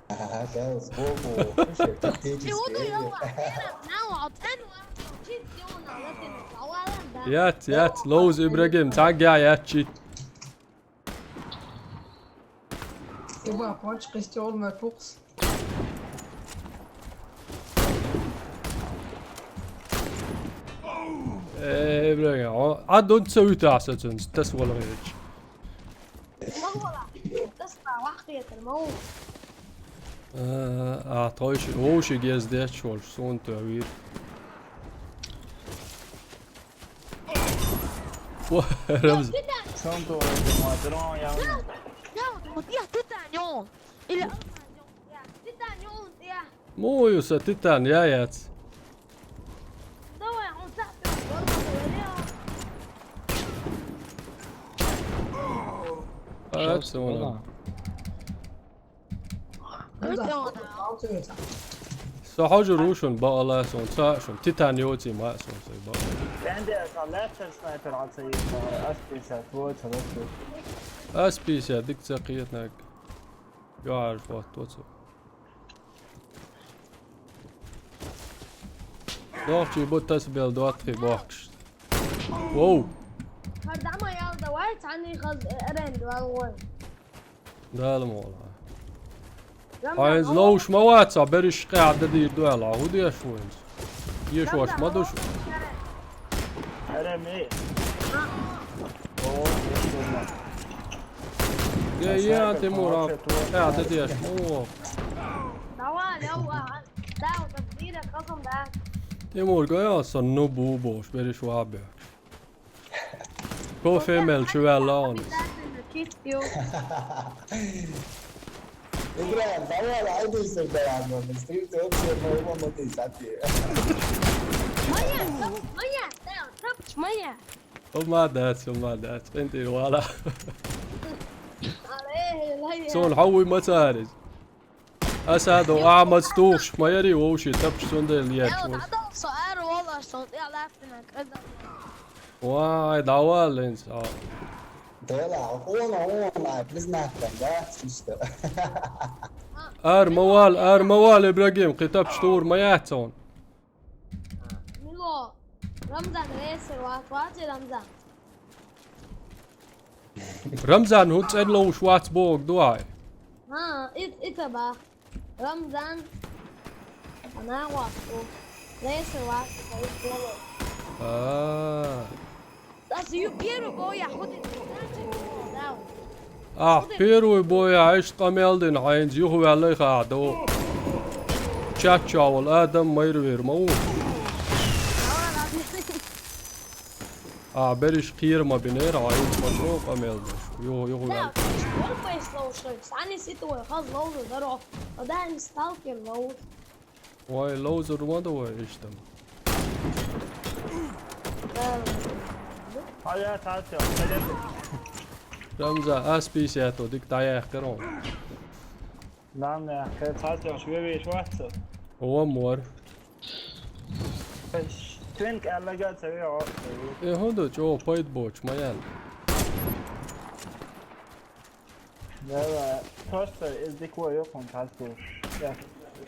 Ага, да, сбоку. Слушай, тактически. Иуду, я, э, ва, ира, нава, ацен, ва, чит, диона, латина, ва, ва, да. Яц, яц, ловза, Ибрагим, цхьа а яц чит. Иба, панч, къисте олма тухс. Э, бля, о, а дун ца витаса цунц, тас вала гӀерч. Ма вала, тас ма вахкиятар, ма ву. Э, а, тхойши, вовши гездеш волш, сон тӀе вир. О, Рамз. Сон тӀе вир, ма дрон, я. Я, я, я, титан, ё. Или титан, ё, я. Муюса титан, я, яц. Давай, он так, он так, он так. Ац, вона. Со хьожур ву шуна бакъала, сон ца шуна титан йоций ма сон сай бакъала. Энди аса лаьттара снайпер Ӏа ца йийца, ас пятьдесят ву ца лаьттара. Ас пятьдесят дика ца кхетнаг. Йоараш ватто цо. Дохчий бу тасабел доттагӀий бохкаш. Воу! Хардама ял давай, цхьанний хаз аренда вал вой. Дала мола. Хьайнз ловш ма вац, а берриш къаьхьа дадийр ду аьлла, хӀун деш ву хӀинца? Ешош ма ду шу. Аре, ме. О, ешош ма. Де, е, а Тимур, а, къаьхьа дадеш, о. يلا، داو تدبيرك خصم ده. Timur, gaiāsa nu būboš, beriš vābjākš. Ko femel čuvēlaunis? Ibrahim, давай, айди сюда, ладно, мы стрим, ты вообще по-моему ты сати. Моя, моя, да, тапч моя. Umā dāts, umā dāts, qintīr vālā. Son hauj ma cāris. Asādu āmats tūkš, ma arī vauši tapš sundēl يلا، liečmos. تعال، سؤال والله، صوت يا لاتنا كذا. Vāi, davā, lins, ā. Tēlā, ona, ona, ai, priznākam, da, čisto. Ar mawal, ar mawal, Ibrahim, qi tapš tūr ma jācon. Milo, Ramzan, Veser, Vācu, Vācu, Ramzan. Ramzan, hun cedlo švāc bog, duai. Ha, it, it ba. Ramzan, ana Vācu. Veser, Vācu, Vācu, Vācu. Ā. Tas ju pieru boja, hudi. Ā, pieru boja, eš qameldin, hainz, juhu vēlai hādo. Čačaval, Ādam, mairvir, mau. Ā, beriš qīrma biner, hainz, ma šo qameldiš. Juhu, juhu vēl. Ani situ, haz lauzu, daro. Adam stalker, lauzu. Vai, lauzu, rumada, vai, eštam. Hajā, tātio, hajā. Ramza, aspīsjāto, dik tā jākaron. Nā, nē, tātio, švievieš vācu. One more. Twin kālaga, sevi, o. E, hundu, čo, paitboč, majān. Dawā, prosto es dikko jokon kalku. Jā,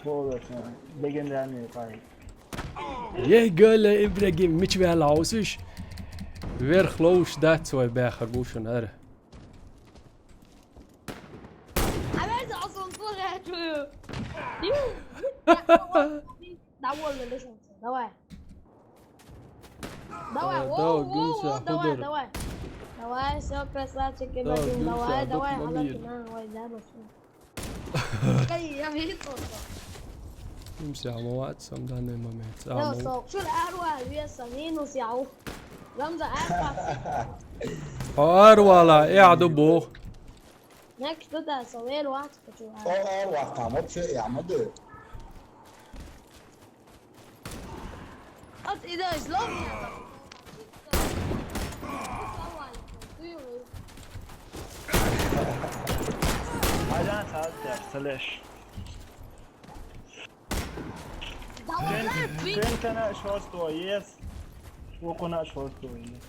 pološana, legendārni pāi. Jei gale Ibrahim, mič vēlausiš. Ver hlauš dats vai bēhar būšana ar. Давай, Сосун, слушай, я чую. Да, вольно, лишился, давай. Давай, Ā, воу, dau, воу, gimsjā, воу, давай, худур. Давай. Давай, всё, красавчик, Dau, Ибрагим, gimsjā, давай, duk давай, mamīr. Она к нам, ой, да, пошёл. Эй, я видел, что. Gimsjā, ma vāc, sam danne mamēts. Ā, Jau, ma sok, šur ārvā, viesa, mīnus jau. Ramza ārvā. Ā, ārvālā, jā, du bū. Nek, tu tā savu ēru atskaču. O, ārvā, kā, ma čia, jā, ma dē. At ideja izlomljena. Ajde, sad ćeš, se leš. Da, Sen, sen te naš osto, jes. Vuku naš osto, jes.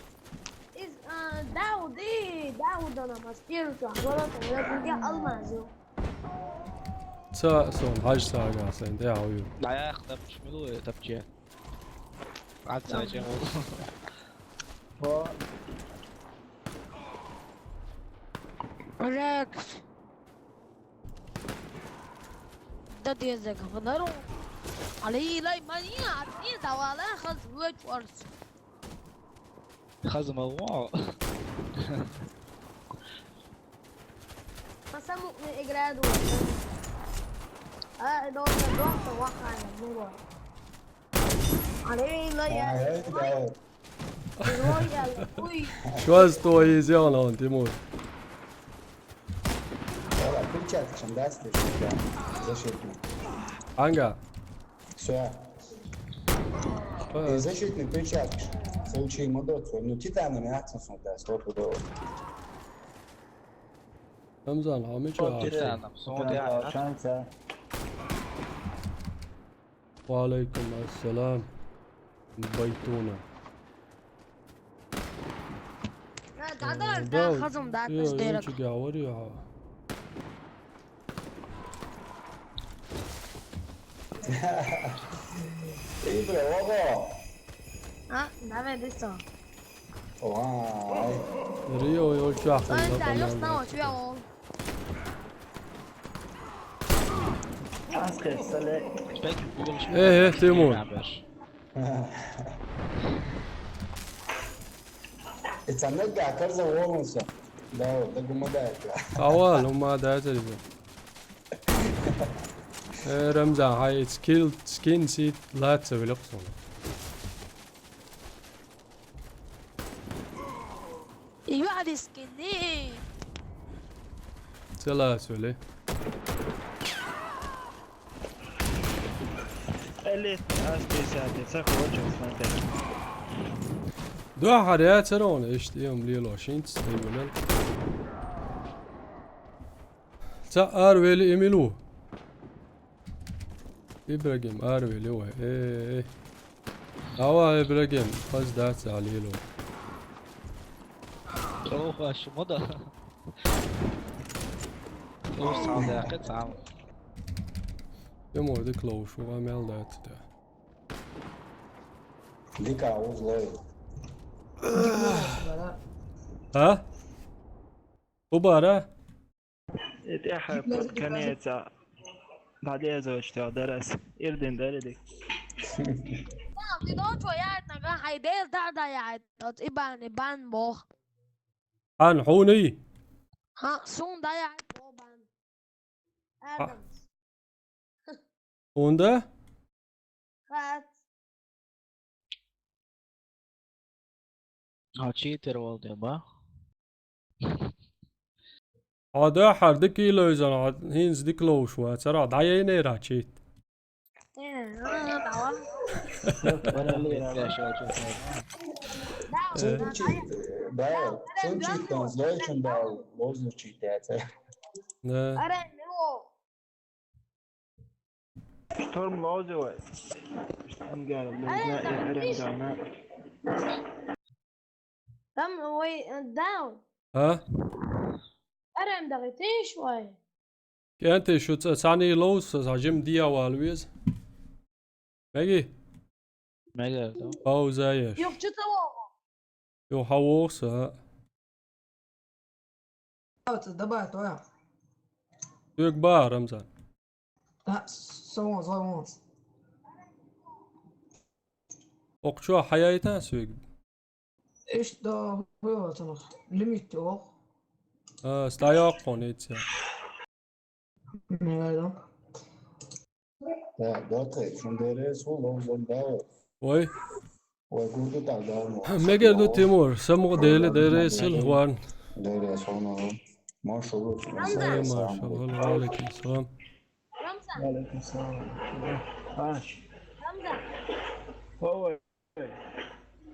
Iz, a, Daudi, Dauda na maskiru tu, agora tu, ya, ya, almazu. Ca, son, haž sāgā, sen, te auju. Ā, jā, tapš, milu, tapš, jā. Atcēčē, mūsu. Reks. Da diezgan, varu. Ali, lai, man jā, jā, davā, lai, haz, vot, vars. Haz, man, wow. Mas samu, e, e, gradu. A, e, do, do, do, wa, ha, ya, mu, wa. Ali, lai, jā. Ā, jā, jā. Royal, ui. Šos to izjauno, Timur. Ora, pirčātkašam dāsties, jā. Zašitni. Anga. Sve. Pa. E, zašitni pirčātkaš. Slučaj ima docu. No, titānam jācas no tās, to, to, to. Ramzan, hamiča. Titānam, son, jā, jā. Šansa. Wa alaikum assalam. Bajtuna. Da, da, da, da, hazım da, yo, da, yo, da. Čigā var, jā. Ej, bre, ovo. A, da, vidi so. Vay. Rio, yo, čak. Sen da još tamo, čuja on. Aske, sale. E, e, Timur. E, ca negā karza volunsa. Da, da guma da. Aval, uma da, da. Э, Рамзан, хьай скил, скин сийт лаца великъ суна. Ивари скини. Ца лаца вели. Элит ас десятый, ца хочешь смотреть. Дуьххьара яцара хьуна иштта эм лело, шинца тайвелал. Ца ара вели Эмилу. Ибрагим, ара вели вай. Э, э. Ава, Ибрагим, хаз дац а лело. ЧӀогӀа хаш ма да. Уж цхьа даккхи цхьа. Тимур, дика ловш ву, ва мел дац да. Дика уж лой. А? Убара? И тӀехьа под конец а дӀадезочтех дарас. Ирдин даридик. Ди ночо яйт нага хьай дел да да яйт. Тот ибани бан бох. Хан хьуни? Ха, сун да яйт бо бан. Адамс. Унда? Хац. А читер валде ба? Хьо дуьххьара дика йилойзан, хьо хӀинца дика ловш вацара, дӀаяйнера чит. Э, а, дӀава. Цун чит, да, цун чит, он злойчун дал, ловзур чит яца. Да. Аре, мило. Шторм лозе вай. Шторм гара лозна, э, эрен дана. Там, ой, э, даун. А? Эрен дагы тиш вай. КӀентий шу ца-, цани лоз, са жим дия вал вез. Меги? Мега, да? Пауза еш. Юх, чё того? Юха вохса. Давай, давай, давай. Юк ба, Рамзан. А, сон, сон. Окчо хаяйта сюк. Ишта выватанах. Лимит ох. А, стоял конец. Не, да. Да, да, ты, шун дерес, ловзон, да. Ой. Ой, гурду так, да, ну. Мегер ду Тимур, саму деле дересил ван. Дерес, ну. Машалла. Ай, машалла, алейкум салам. Рамзан. Алейкум салам. Аш. Рамзан. Ой.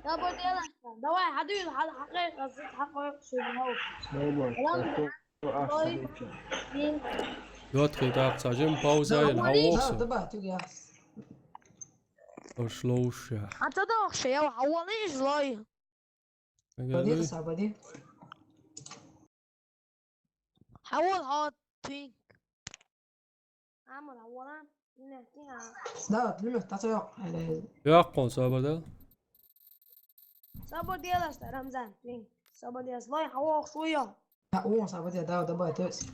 Давай, давай, хьадуй, хьал-, хьакъой, хьакъой, шуйнав. Давай. Ой. Йот хи дакъ ца жим пауза ин, хьавохса. Да, да, да, да. Ошлоуша. А то да вообще, я хьавалиш лой. Ага, бади, лой. Са, бади. Хьавол хьо тинг. Амар хьавола. Нехтин а. Да, плюс, та цо. Яхкон сабада. Сабадиялаш та Рамзан тинг. Сабадиялаш лой хьавол шуйо. Та он сабадия, да, да, ба, тес.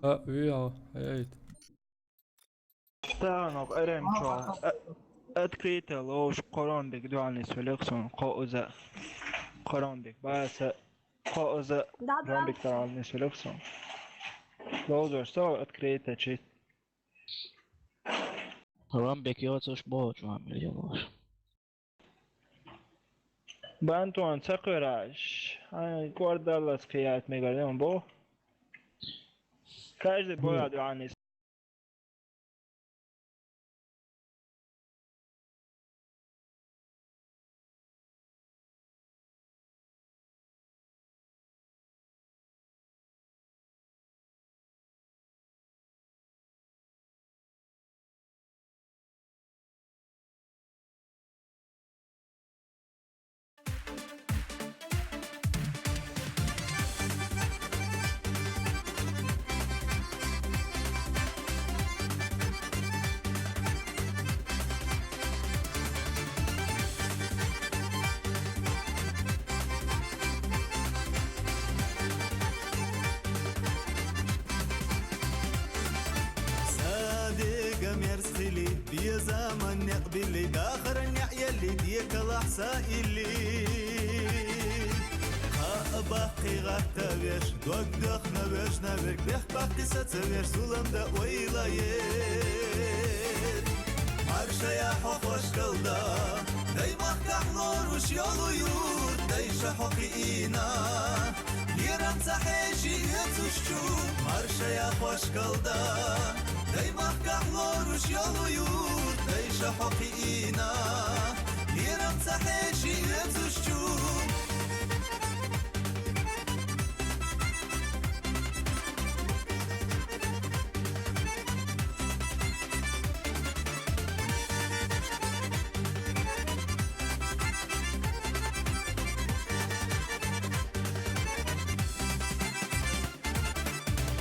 А, уя, айт. Таганок эремчо. Открыто лош коронбек дуалнис великсон коуза. Коронбек баса коуза. Да, да. Ромбек дуалнис великсон. Лозор со открыто чит. Ромбек йоцуш бо чуам лош. Бантон цакъыраш. Ай, кордалас кият мегалем бо. Каждый боя дуалнис. Садега мерзхили, безаман некъ билли, дахар неъ елли, декалахь са илли. Хаа баккхи гӀатта веш, дог дахна вешна верг, бехк баккхи саца веш, зулам да ойла еш. Шая хьо хошкал да, даймахкахь лоруш йолу юрт, дайша хьо кхиийна. Лерам ца хьеши оьцуш чу, маршая хошкал да. Даймахкахь лоруш йолу юрт, дайша хьо кхиийна. Лерам ца хьеши оьцуш чу.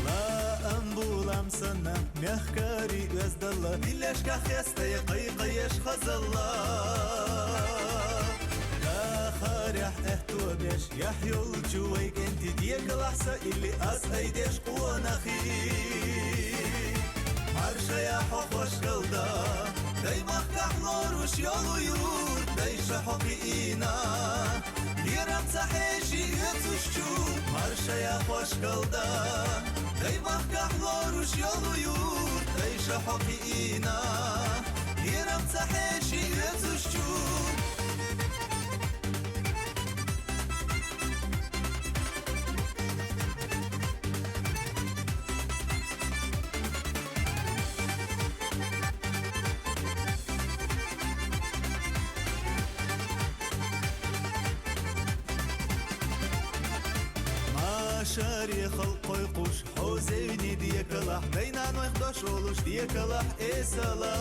Лаам булам санна, мехкари оьздалла, дилешка хестая кхайкхаеш хазалла. Дахарехь аьтто беш, яхь йолчу вай кӀентий декалахь са илли ас айдеш къонахий. Маршая хьо хошкал да, даймахкахь лоруш йолу юрт, дайша хьо кхиийна. Лерам ца хьеши оьцуш чу, маршая хошкал да. Даймахкахь лоруш йолу юрт, дайша хьо кхиийна. Лерам ца хьеши оьцуш чу. Машаре халкъ кхойкхуш, хьо зевни декалахь, дай-нанойх дош олуш декалахь эсала.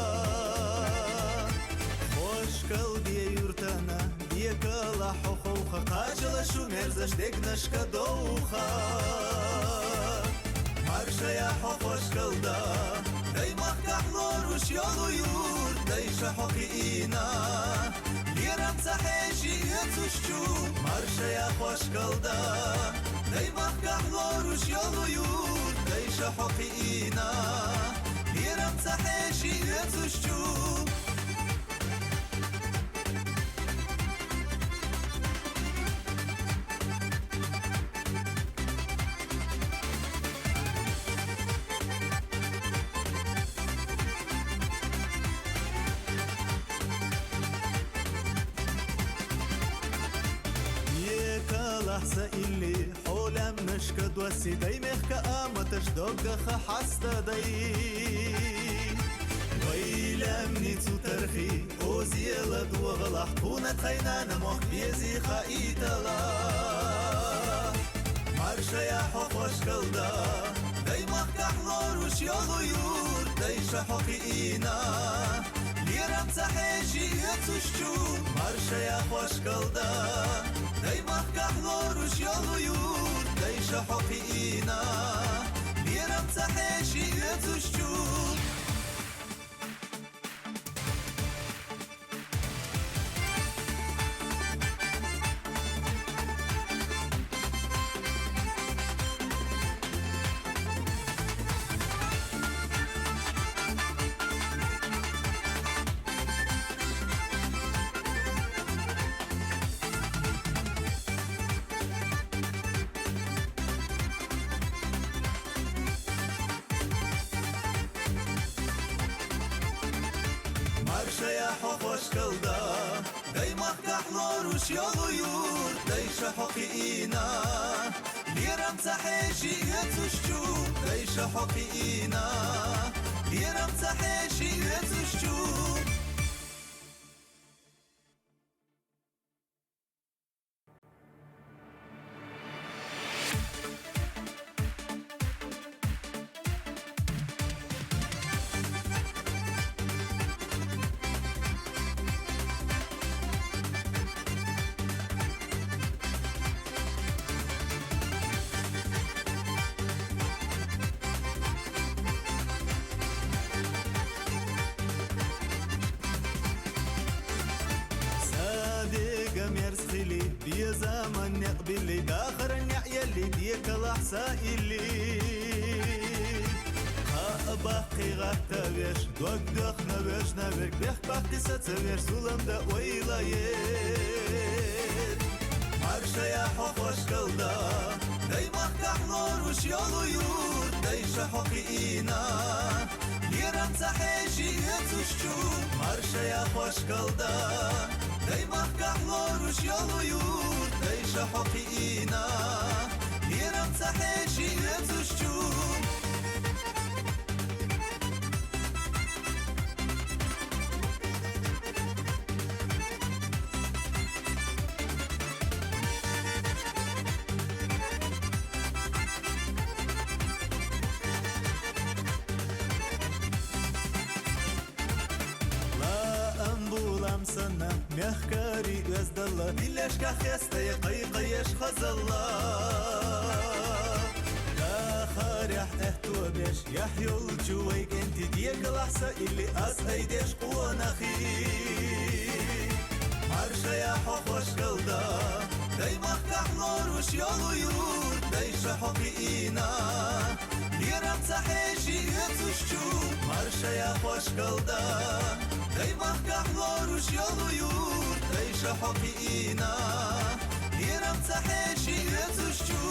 Хошкал де юртана, декалахь хьо ховха, кхачала шу мерзаш дегнашка довха. Маршая хьо хошкал да, даймахкахь лоруш йолу юрт, дайша хьо кхиийна. Лерам ца хьеши оьцуш чу, маршая хошкал да. Даймахкахь лоруш йолу юрт, дайша хьо кхиийна. Лерам ца хьеши оьцуш чу. Декалахь са илли, хьо лаьмнашка доссий, даймехка аматаш доггаха хьаста дай. Вай лаьмни цу тархи, озела догӀалахь, тхуна тхайна намох безий хаийтала. Маршая хьо хошкал да, даймахкахь лоруш йолу юрт, дайша хьо кхиийна. Лерам ца хьеши оьцуш чу, маршая хошкал да. Даймахкахь лоруш йолу юрт, дайша хьо кхиийна. Лерам ца хьеши оьцуш чу. Маршая хьо хошкал да, даймахкахь лоруш йолу юрт, дайша хьо кхиийна. Лерам ца хьеши оьцуш чу, дайша хьо кхиийна. Лерам ца хьеши оьцуш чу. Садега мерзхили, безаман некъ билли, дахаран неӀ елли, декалахь са илли. Кхаъ баккхий гӀатта веш, дог дохна вешна верг, бехк баккхий саца веш, зулам дан ойла ер. Маршая хьо хошкал да, даймахкахь лоруш йолу юрт, дайша хьо кхиийна. Лерам Ца хьеший оьцуш чу, маршая хьошкал да. Дай махкахь лоруш йолу юрт, дай ша хьо кхиийна. Лерам ца хьеший оьцуш чу. Лаам булам санна, мехкарий оьздалла, дилешка хестай кхайкхаеш хазалла. Дахарехь аьтту беш, яхь йолчу вай кӀентий декалахь са илли ас айдеш къонахий. Маршая хьо хьошкал да, дай махкахь лоруш йолу юрт, дай ша хьо кхиийна. Лерам ца хьеший оьцуш чу, маршая хьошкал да. Дай махкахь лоруш йолу юрт, дай ша хьо кхиийна. Лерам ца хьеший оьцуш чу.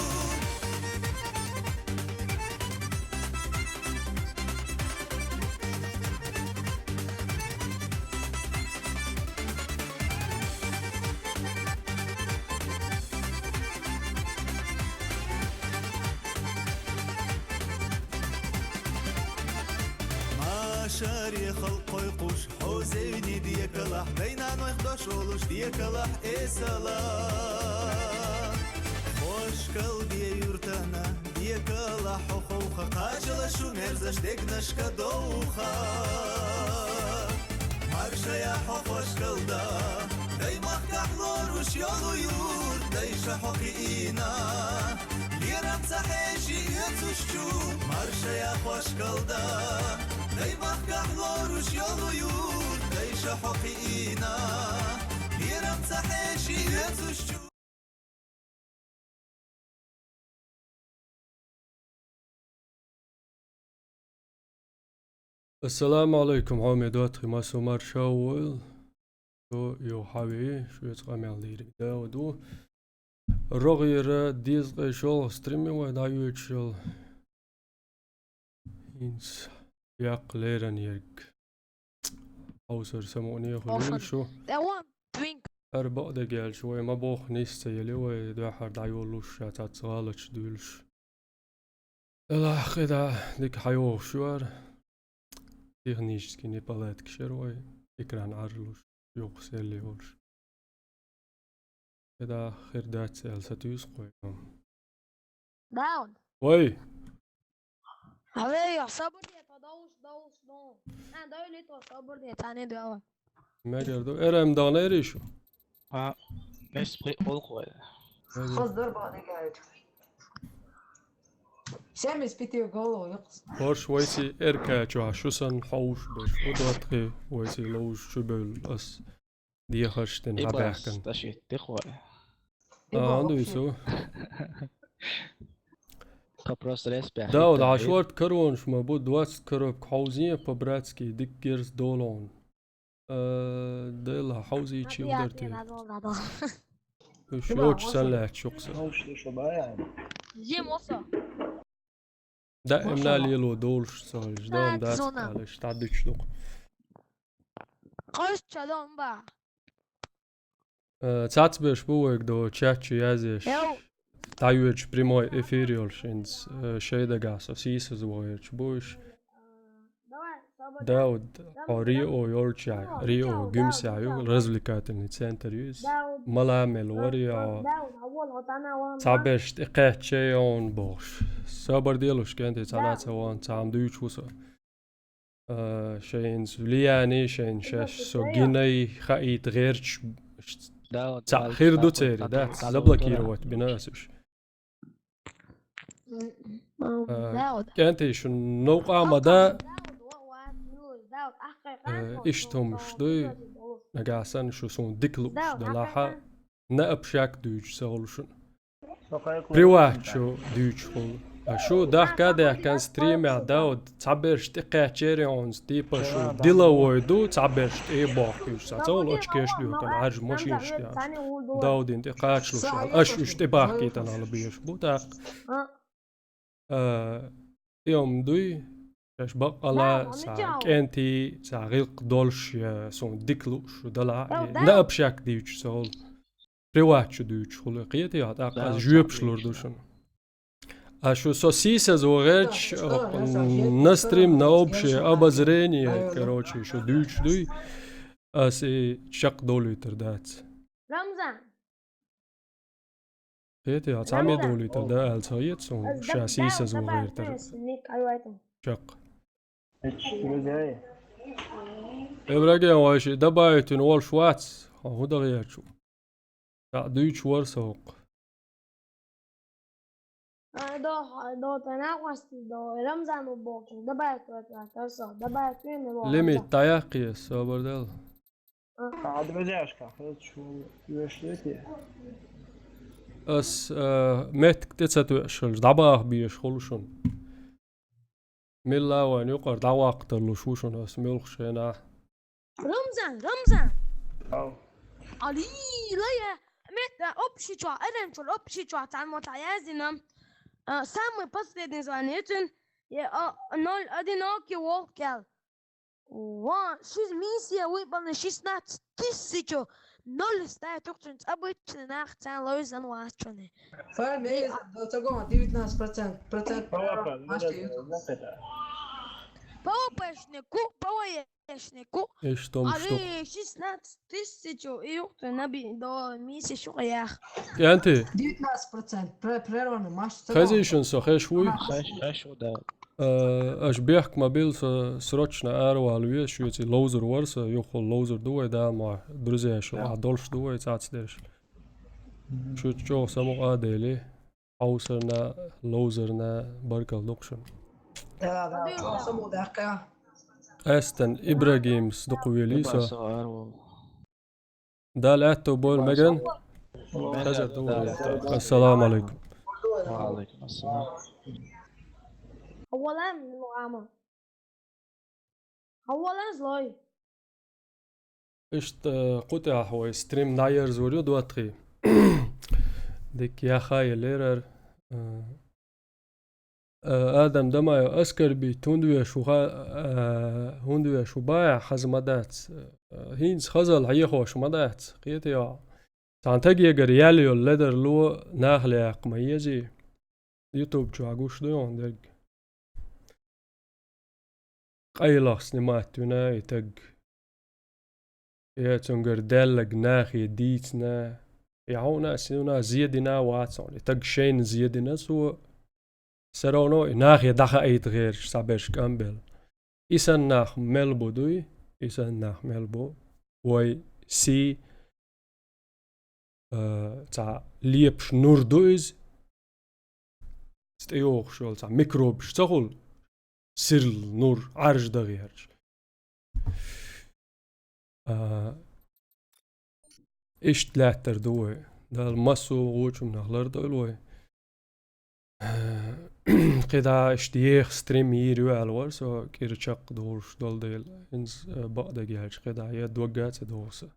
Машаре халкъ кхойкхуш, хьо зевни декалахь, дай нанойх дош олуш декалахь эсала. Хьошкал де юртана, декалахь хьо ховха, кхачала шу мерзаш дегнашка довха. Маршая хьо хьошкал да, дай махкахь лоруш йолу юрт, дай ша хьо кхиийна. Лерам ца хьеший оьцуш чу, маршая хьошкал да. Дай махкахь лоруш йолу юрт, дай ша хьо кхиийна. Лерам ца хьеший оьцуш чу. Ассаламу алейкум, хьоме доттагӀий, массо марша войла. Со йо хьави, шуьца къамел дийриг Дауд ву. РогӀера дезткъе шолгӀа стрим вай дӀайоьдуш йолу. ХӀинца яккха леррина ерг. Хьовсар самукъане хуьлийла шу. Ара бакъдерг аьлча, вай ма боху, нийса ца елла вай дуьххьара дӀайоллуш, ша цхьацца гӀалаташ дуьйлуш. Делахь кхидӀа дика хьайогӀуш ю ара. Технически неполадкаш яра вай, экран Ӏарлуш, юха селли йолуш. КхидӀа хир дац аьлла сатуьйсу кхойкхам. Даун. Вай! Алей, я сабур де, та даулш, даулш, даун. А, дауле, то сабур де, та не дала. Мегар ду, эрем дагӀна эри шу? А, мес пхи олух вай. Мегар. Хоздар бадигаьлча. Семьдесят пять голову юкъус. Хорш вайси эркачу, шу сан хьовш беш, удатхи вайси ловш чу бевлла ас. Дехарш дина хьабаьхкина. Таши, тихо. А, дуьйцу. Вопрос респект. Да, вот, а шорт коронаш ма бу, двадцать коробка хьовзийна по-братски, дика герз долун. Э, дела хьовзийчи удар те. Уж лоч сан лаьч шукса. Зим осо. Даимна лело долуш ца хилча, даим дац алаш, дӀадуьтуш ду-кх. Къоьстча дом ба. Э, цацбеш бу вайга до чат чу язъеш. ДӀайоьдуш прямой эфир йолуш хӀинца, э, шайн дагахь со сийсаз вахарчу бу уьш. Дауд, хьо Рио йолчехь, Рио гуьмсехь ю, развлекательный центр ю иза. Мала мел вара хьо? Цхьаберш тӀекхаьчча йогӀун бохуш. Собар делуш кӀентий цхьана а ца вахана, цхьа хӀума дуьйцуш ву со. А, шайна влияние, шайна шаьш со гинай хаийта гӀерташ, цхьаъ хир ду церан, да, заблокировать бина ас уьш. А, кӀентий, шун новкъа ма да. Э, иштта хӀумаш дуй, нагахь санна шу суна дика лууш далахьа, наабшак дуьйцуш ца хуьлу шуна. Приват шу дуьйцуш хуьлу. А шу дахка а даьхкина стримехь, Дауд, цхьаберш тӀекхаьччерий хьуна, типа шу деловой ду, цхьаберш тӀе а бохкуьйтуш, цхьа ца хуьлу очкеш доькъуш, Ӏаьржа машинаш тӀехь. Даудин тӀе кхачалуш, аша уьш тӀебахкийтина хила безаш бу тӀаккха. А, и хӀума дуй, Шаьш баккъала, цхьа кӀентий, цхьа гӀиллакх долуш, я суна дика лууш шу далахь а, на общак дуьйцуш ца хуьлу. Приват чу дуьйцуш хуьлу. Кхетий хьо, тӀаккха ас жоьпаш лур ду шуна. А шу со сийсаз ван гӀерташ, на стрим, на общее обозрение, короче, шу дуьйцуш дуй, ас и чекхдовлуьйтур дац. Рамзан! Кхетий хьо, цхьаммо довлуьйтур да аьлла ца хета суна, ша сийсаз ван гӀертар. Чекх. Эбрагем, вай ши дабайтина волуш вац, хьо хӀун дан гӀерташ ву? ТӀаккха дуьйцуш вара со хӀокху. До, до тана хвасти, до Рамзану бокин, добавить вот так, хорошо, добавить мне его. Лимит дӀаяккхий, собар дала. А, друзьяшка, хочу вешать. Ас, э, меттиг тӀе ца тоьуш хилча, дӀабаха безаш хуьлу шуна. Милла вайн юкъара дӀаваккха тарлуш ву шуна ас муьлххачу хенахь. Рамзан, Рамзан! Ау. Али, лая, метта общий чохь, эрен чуьра общий чохь, цхьаммо цхьа яздина. А, самый последний звание цуьнан, е, а, ноль одинокий волк кел. Ва, шиз миссия выполнена шестнадцать тысяч, ноль стоит, цуьнца обычный нах царна лойзан вац чуьне. Фа, ме, ца гон, девятнадцать процент, процент. Папа, ну, машту да, юту. Ну, это. Папа, эшни ку, папа, эшни ку. Эш том штук. Али шестнадцать тысяч, и юхту наби до миссия шугӀаях. КӀентий? Девятнадцать процент, пре-, прервано, машту ца гон. Хезийшин со, хеш вуй? Хеш, хеш ву, да. Э, аша бехк ма билла, со срочно аравала веза, шуьца ловзар вара со, юххул ловзар ду вай, Дала ма, друзьяш, ахь долуш ду вай, цӀац дерш. Шуьца чӀогӀа самукъа а дели, хьовсарна, ловзарна, баркалла ду-кх шуна. Да, да, чӀогӀа самукъа даьккхи. Къаьстина Ибрагимс дукха велий со. Дала аьтто бойла меган. Хаза ду вай. Ассаламу алейкум. Ва алейкум ассалам. Хьо валан, ну, ама. Хьо валан, злой. Иштта, кху тӀехь вай стрим дӀаерзор ю, доттагӀий. Дика яха елерар. Э, Адам Дамаев, оскорбить хӀунда веш ву ха-, э, хӀунда веш ву бахьа хаза ма дац. Э, хӀинца хазалла хьехош ма дац, кхетий хьо. Цхьана тагегара яьлла йолу ледарло нах лаьккха ма езий. Ютуб чохь гуш ду хьуна дерг. Къайлах снимать вина и таг. Я цуьнгара даьллаг нахе дийцина. Я хьуна, суна зен дина а вац хьуна. И таг шайна зен дина цо. Всё равно и нахе дӀахаийта гӀерташ цхьаберш кӀамбелла. И санна нах мел бу дуй, и санна нах мел бу. Вай сий, э, цхьа лепаш нур ду иза. ЦӀе йогӀуш йолу цхьа микробаш ца хуьлу, сирла нур Ӏаьржа дан гӀерташ. А, иштта лаьттар ду вай. Дала массо а гӀочунах лардойла вай. КхидӀа иштта еха стрим йийр ю аьлла вара со, кӀира чекхдолуш долу дела. ХӀинца, а, бакъдерг аьлча, кхидӀа я догга а ца догӀу сан.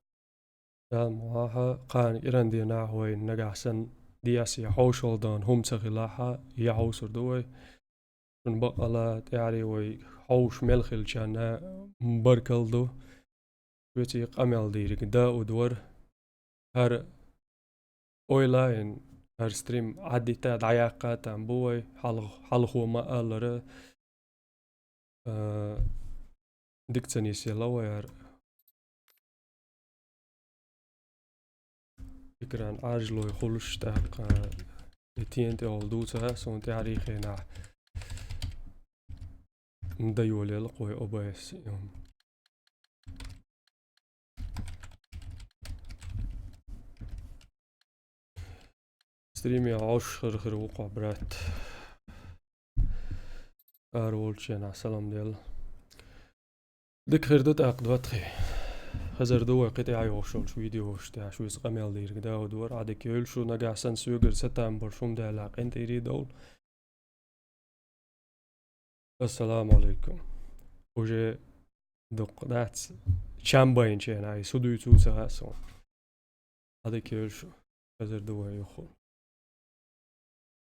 Дала мукъ лахь, кхана кӀиран дийнахь вайна нагахь санна деза я хьошалгӀа дан хӀума ца хилахь, я хьовсур ду вай. Шуна бакъала тӀаьхьарий вай хьовш мел хилчарна баркалла ду. Шуьца и къамел дийриг даудвар. ХӀара ойла а йина, хӀара стрим Ӏаддита дӀаяккха там бу вай, хьалха-, хьалхо ма-аллара. А, дика ца нисъелла вай хӀара. Экран Ӏаьржлой хуьлуш тӀаккха и тен тӀехула дуьйцу, суна тӀаьхьарий хенахь дан йолаелла кхо вай О Б С. Стриме Ӏаш хир-хир ву кхо брат. Ара волчу хенахь салам делла. Дика хир ду тӀаккха, доттагӀий. Хазар ду вай кхин тӀе йогӀуш йолчу видеош тӀехь шуьца къамел дийриг даудвар. Ӏадика йойла шу, нагахь санна соьгара сатам болуш хӀума даьлла къинтӀера довла. Ассаламу алейкум. Уже дукха дац. Чам байначу хенахь, и со дуьйцу ца хаьа суна. Ӏадика йойла шу. Хазар ду вай юххул.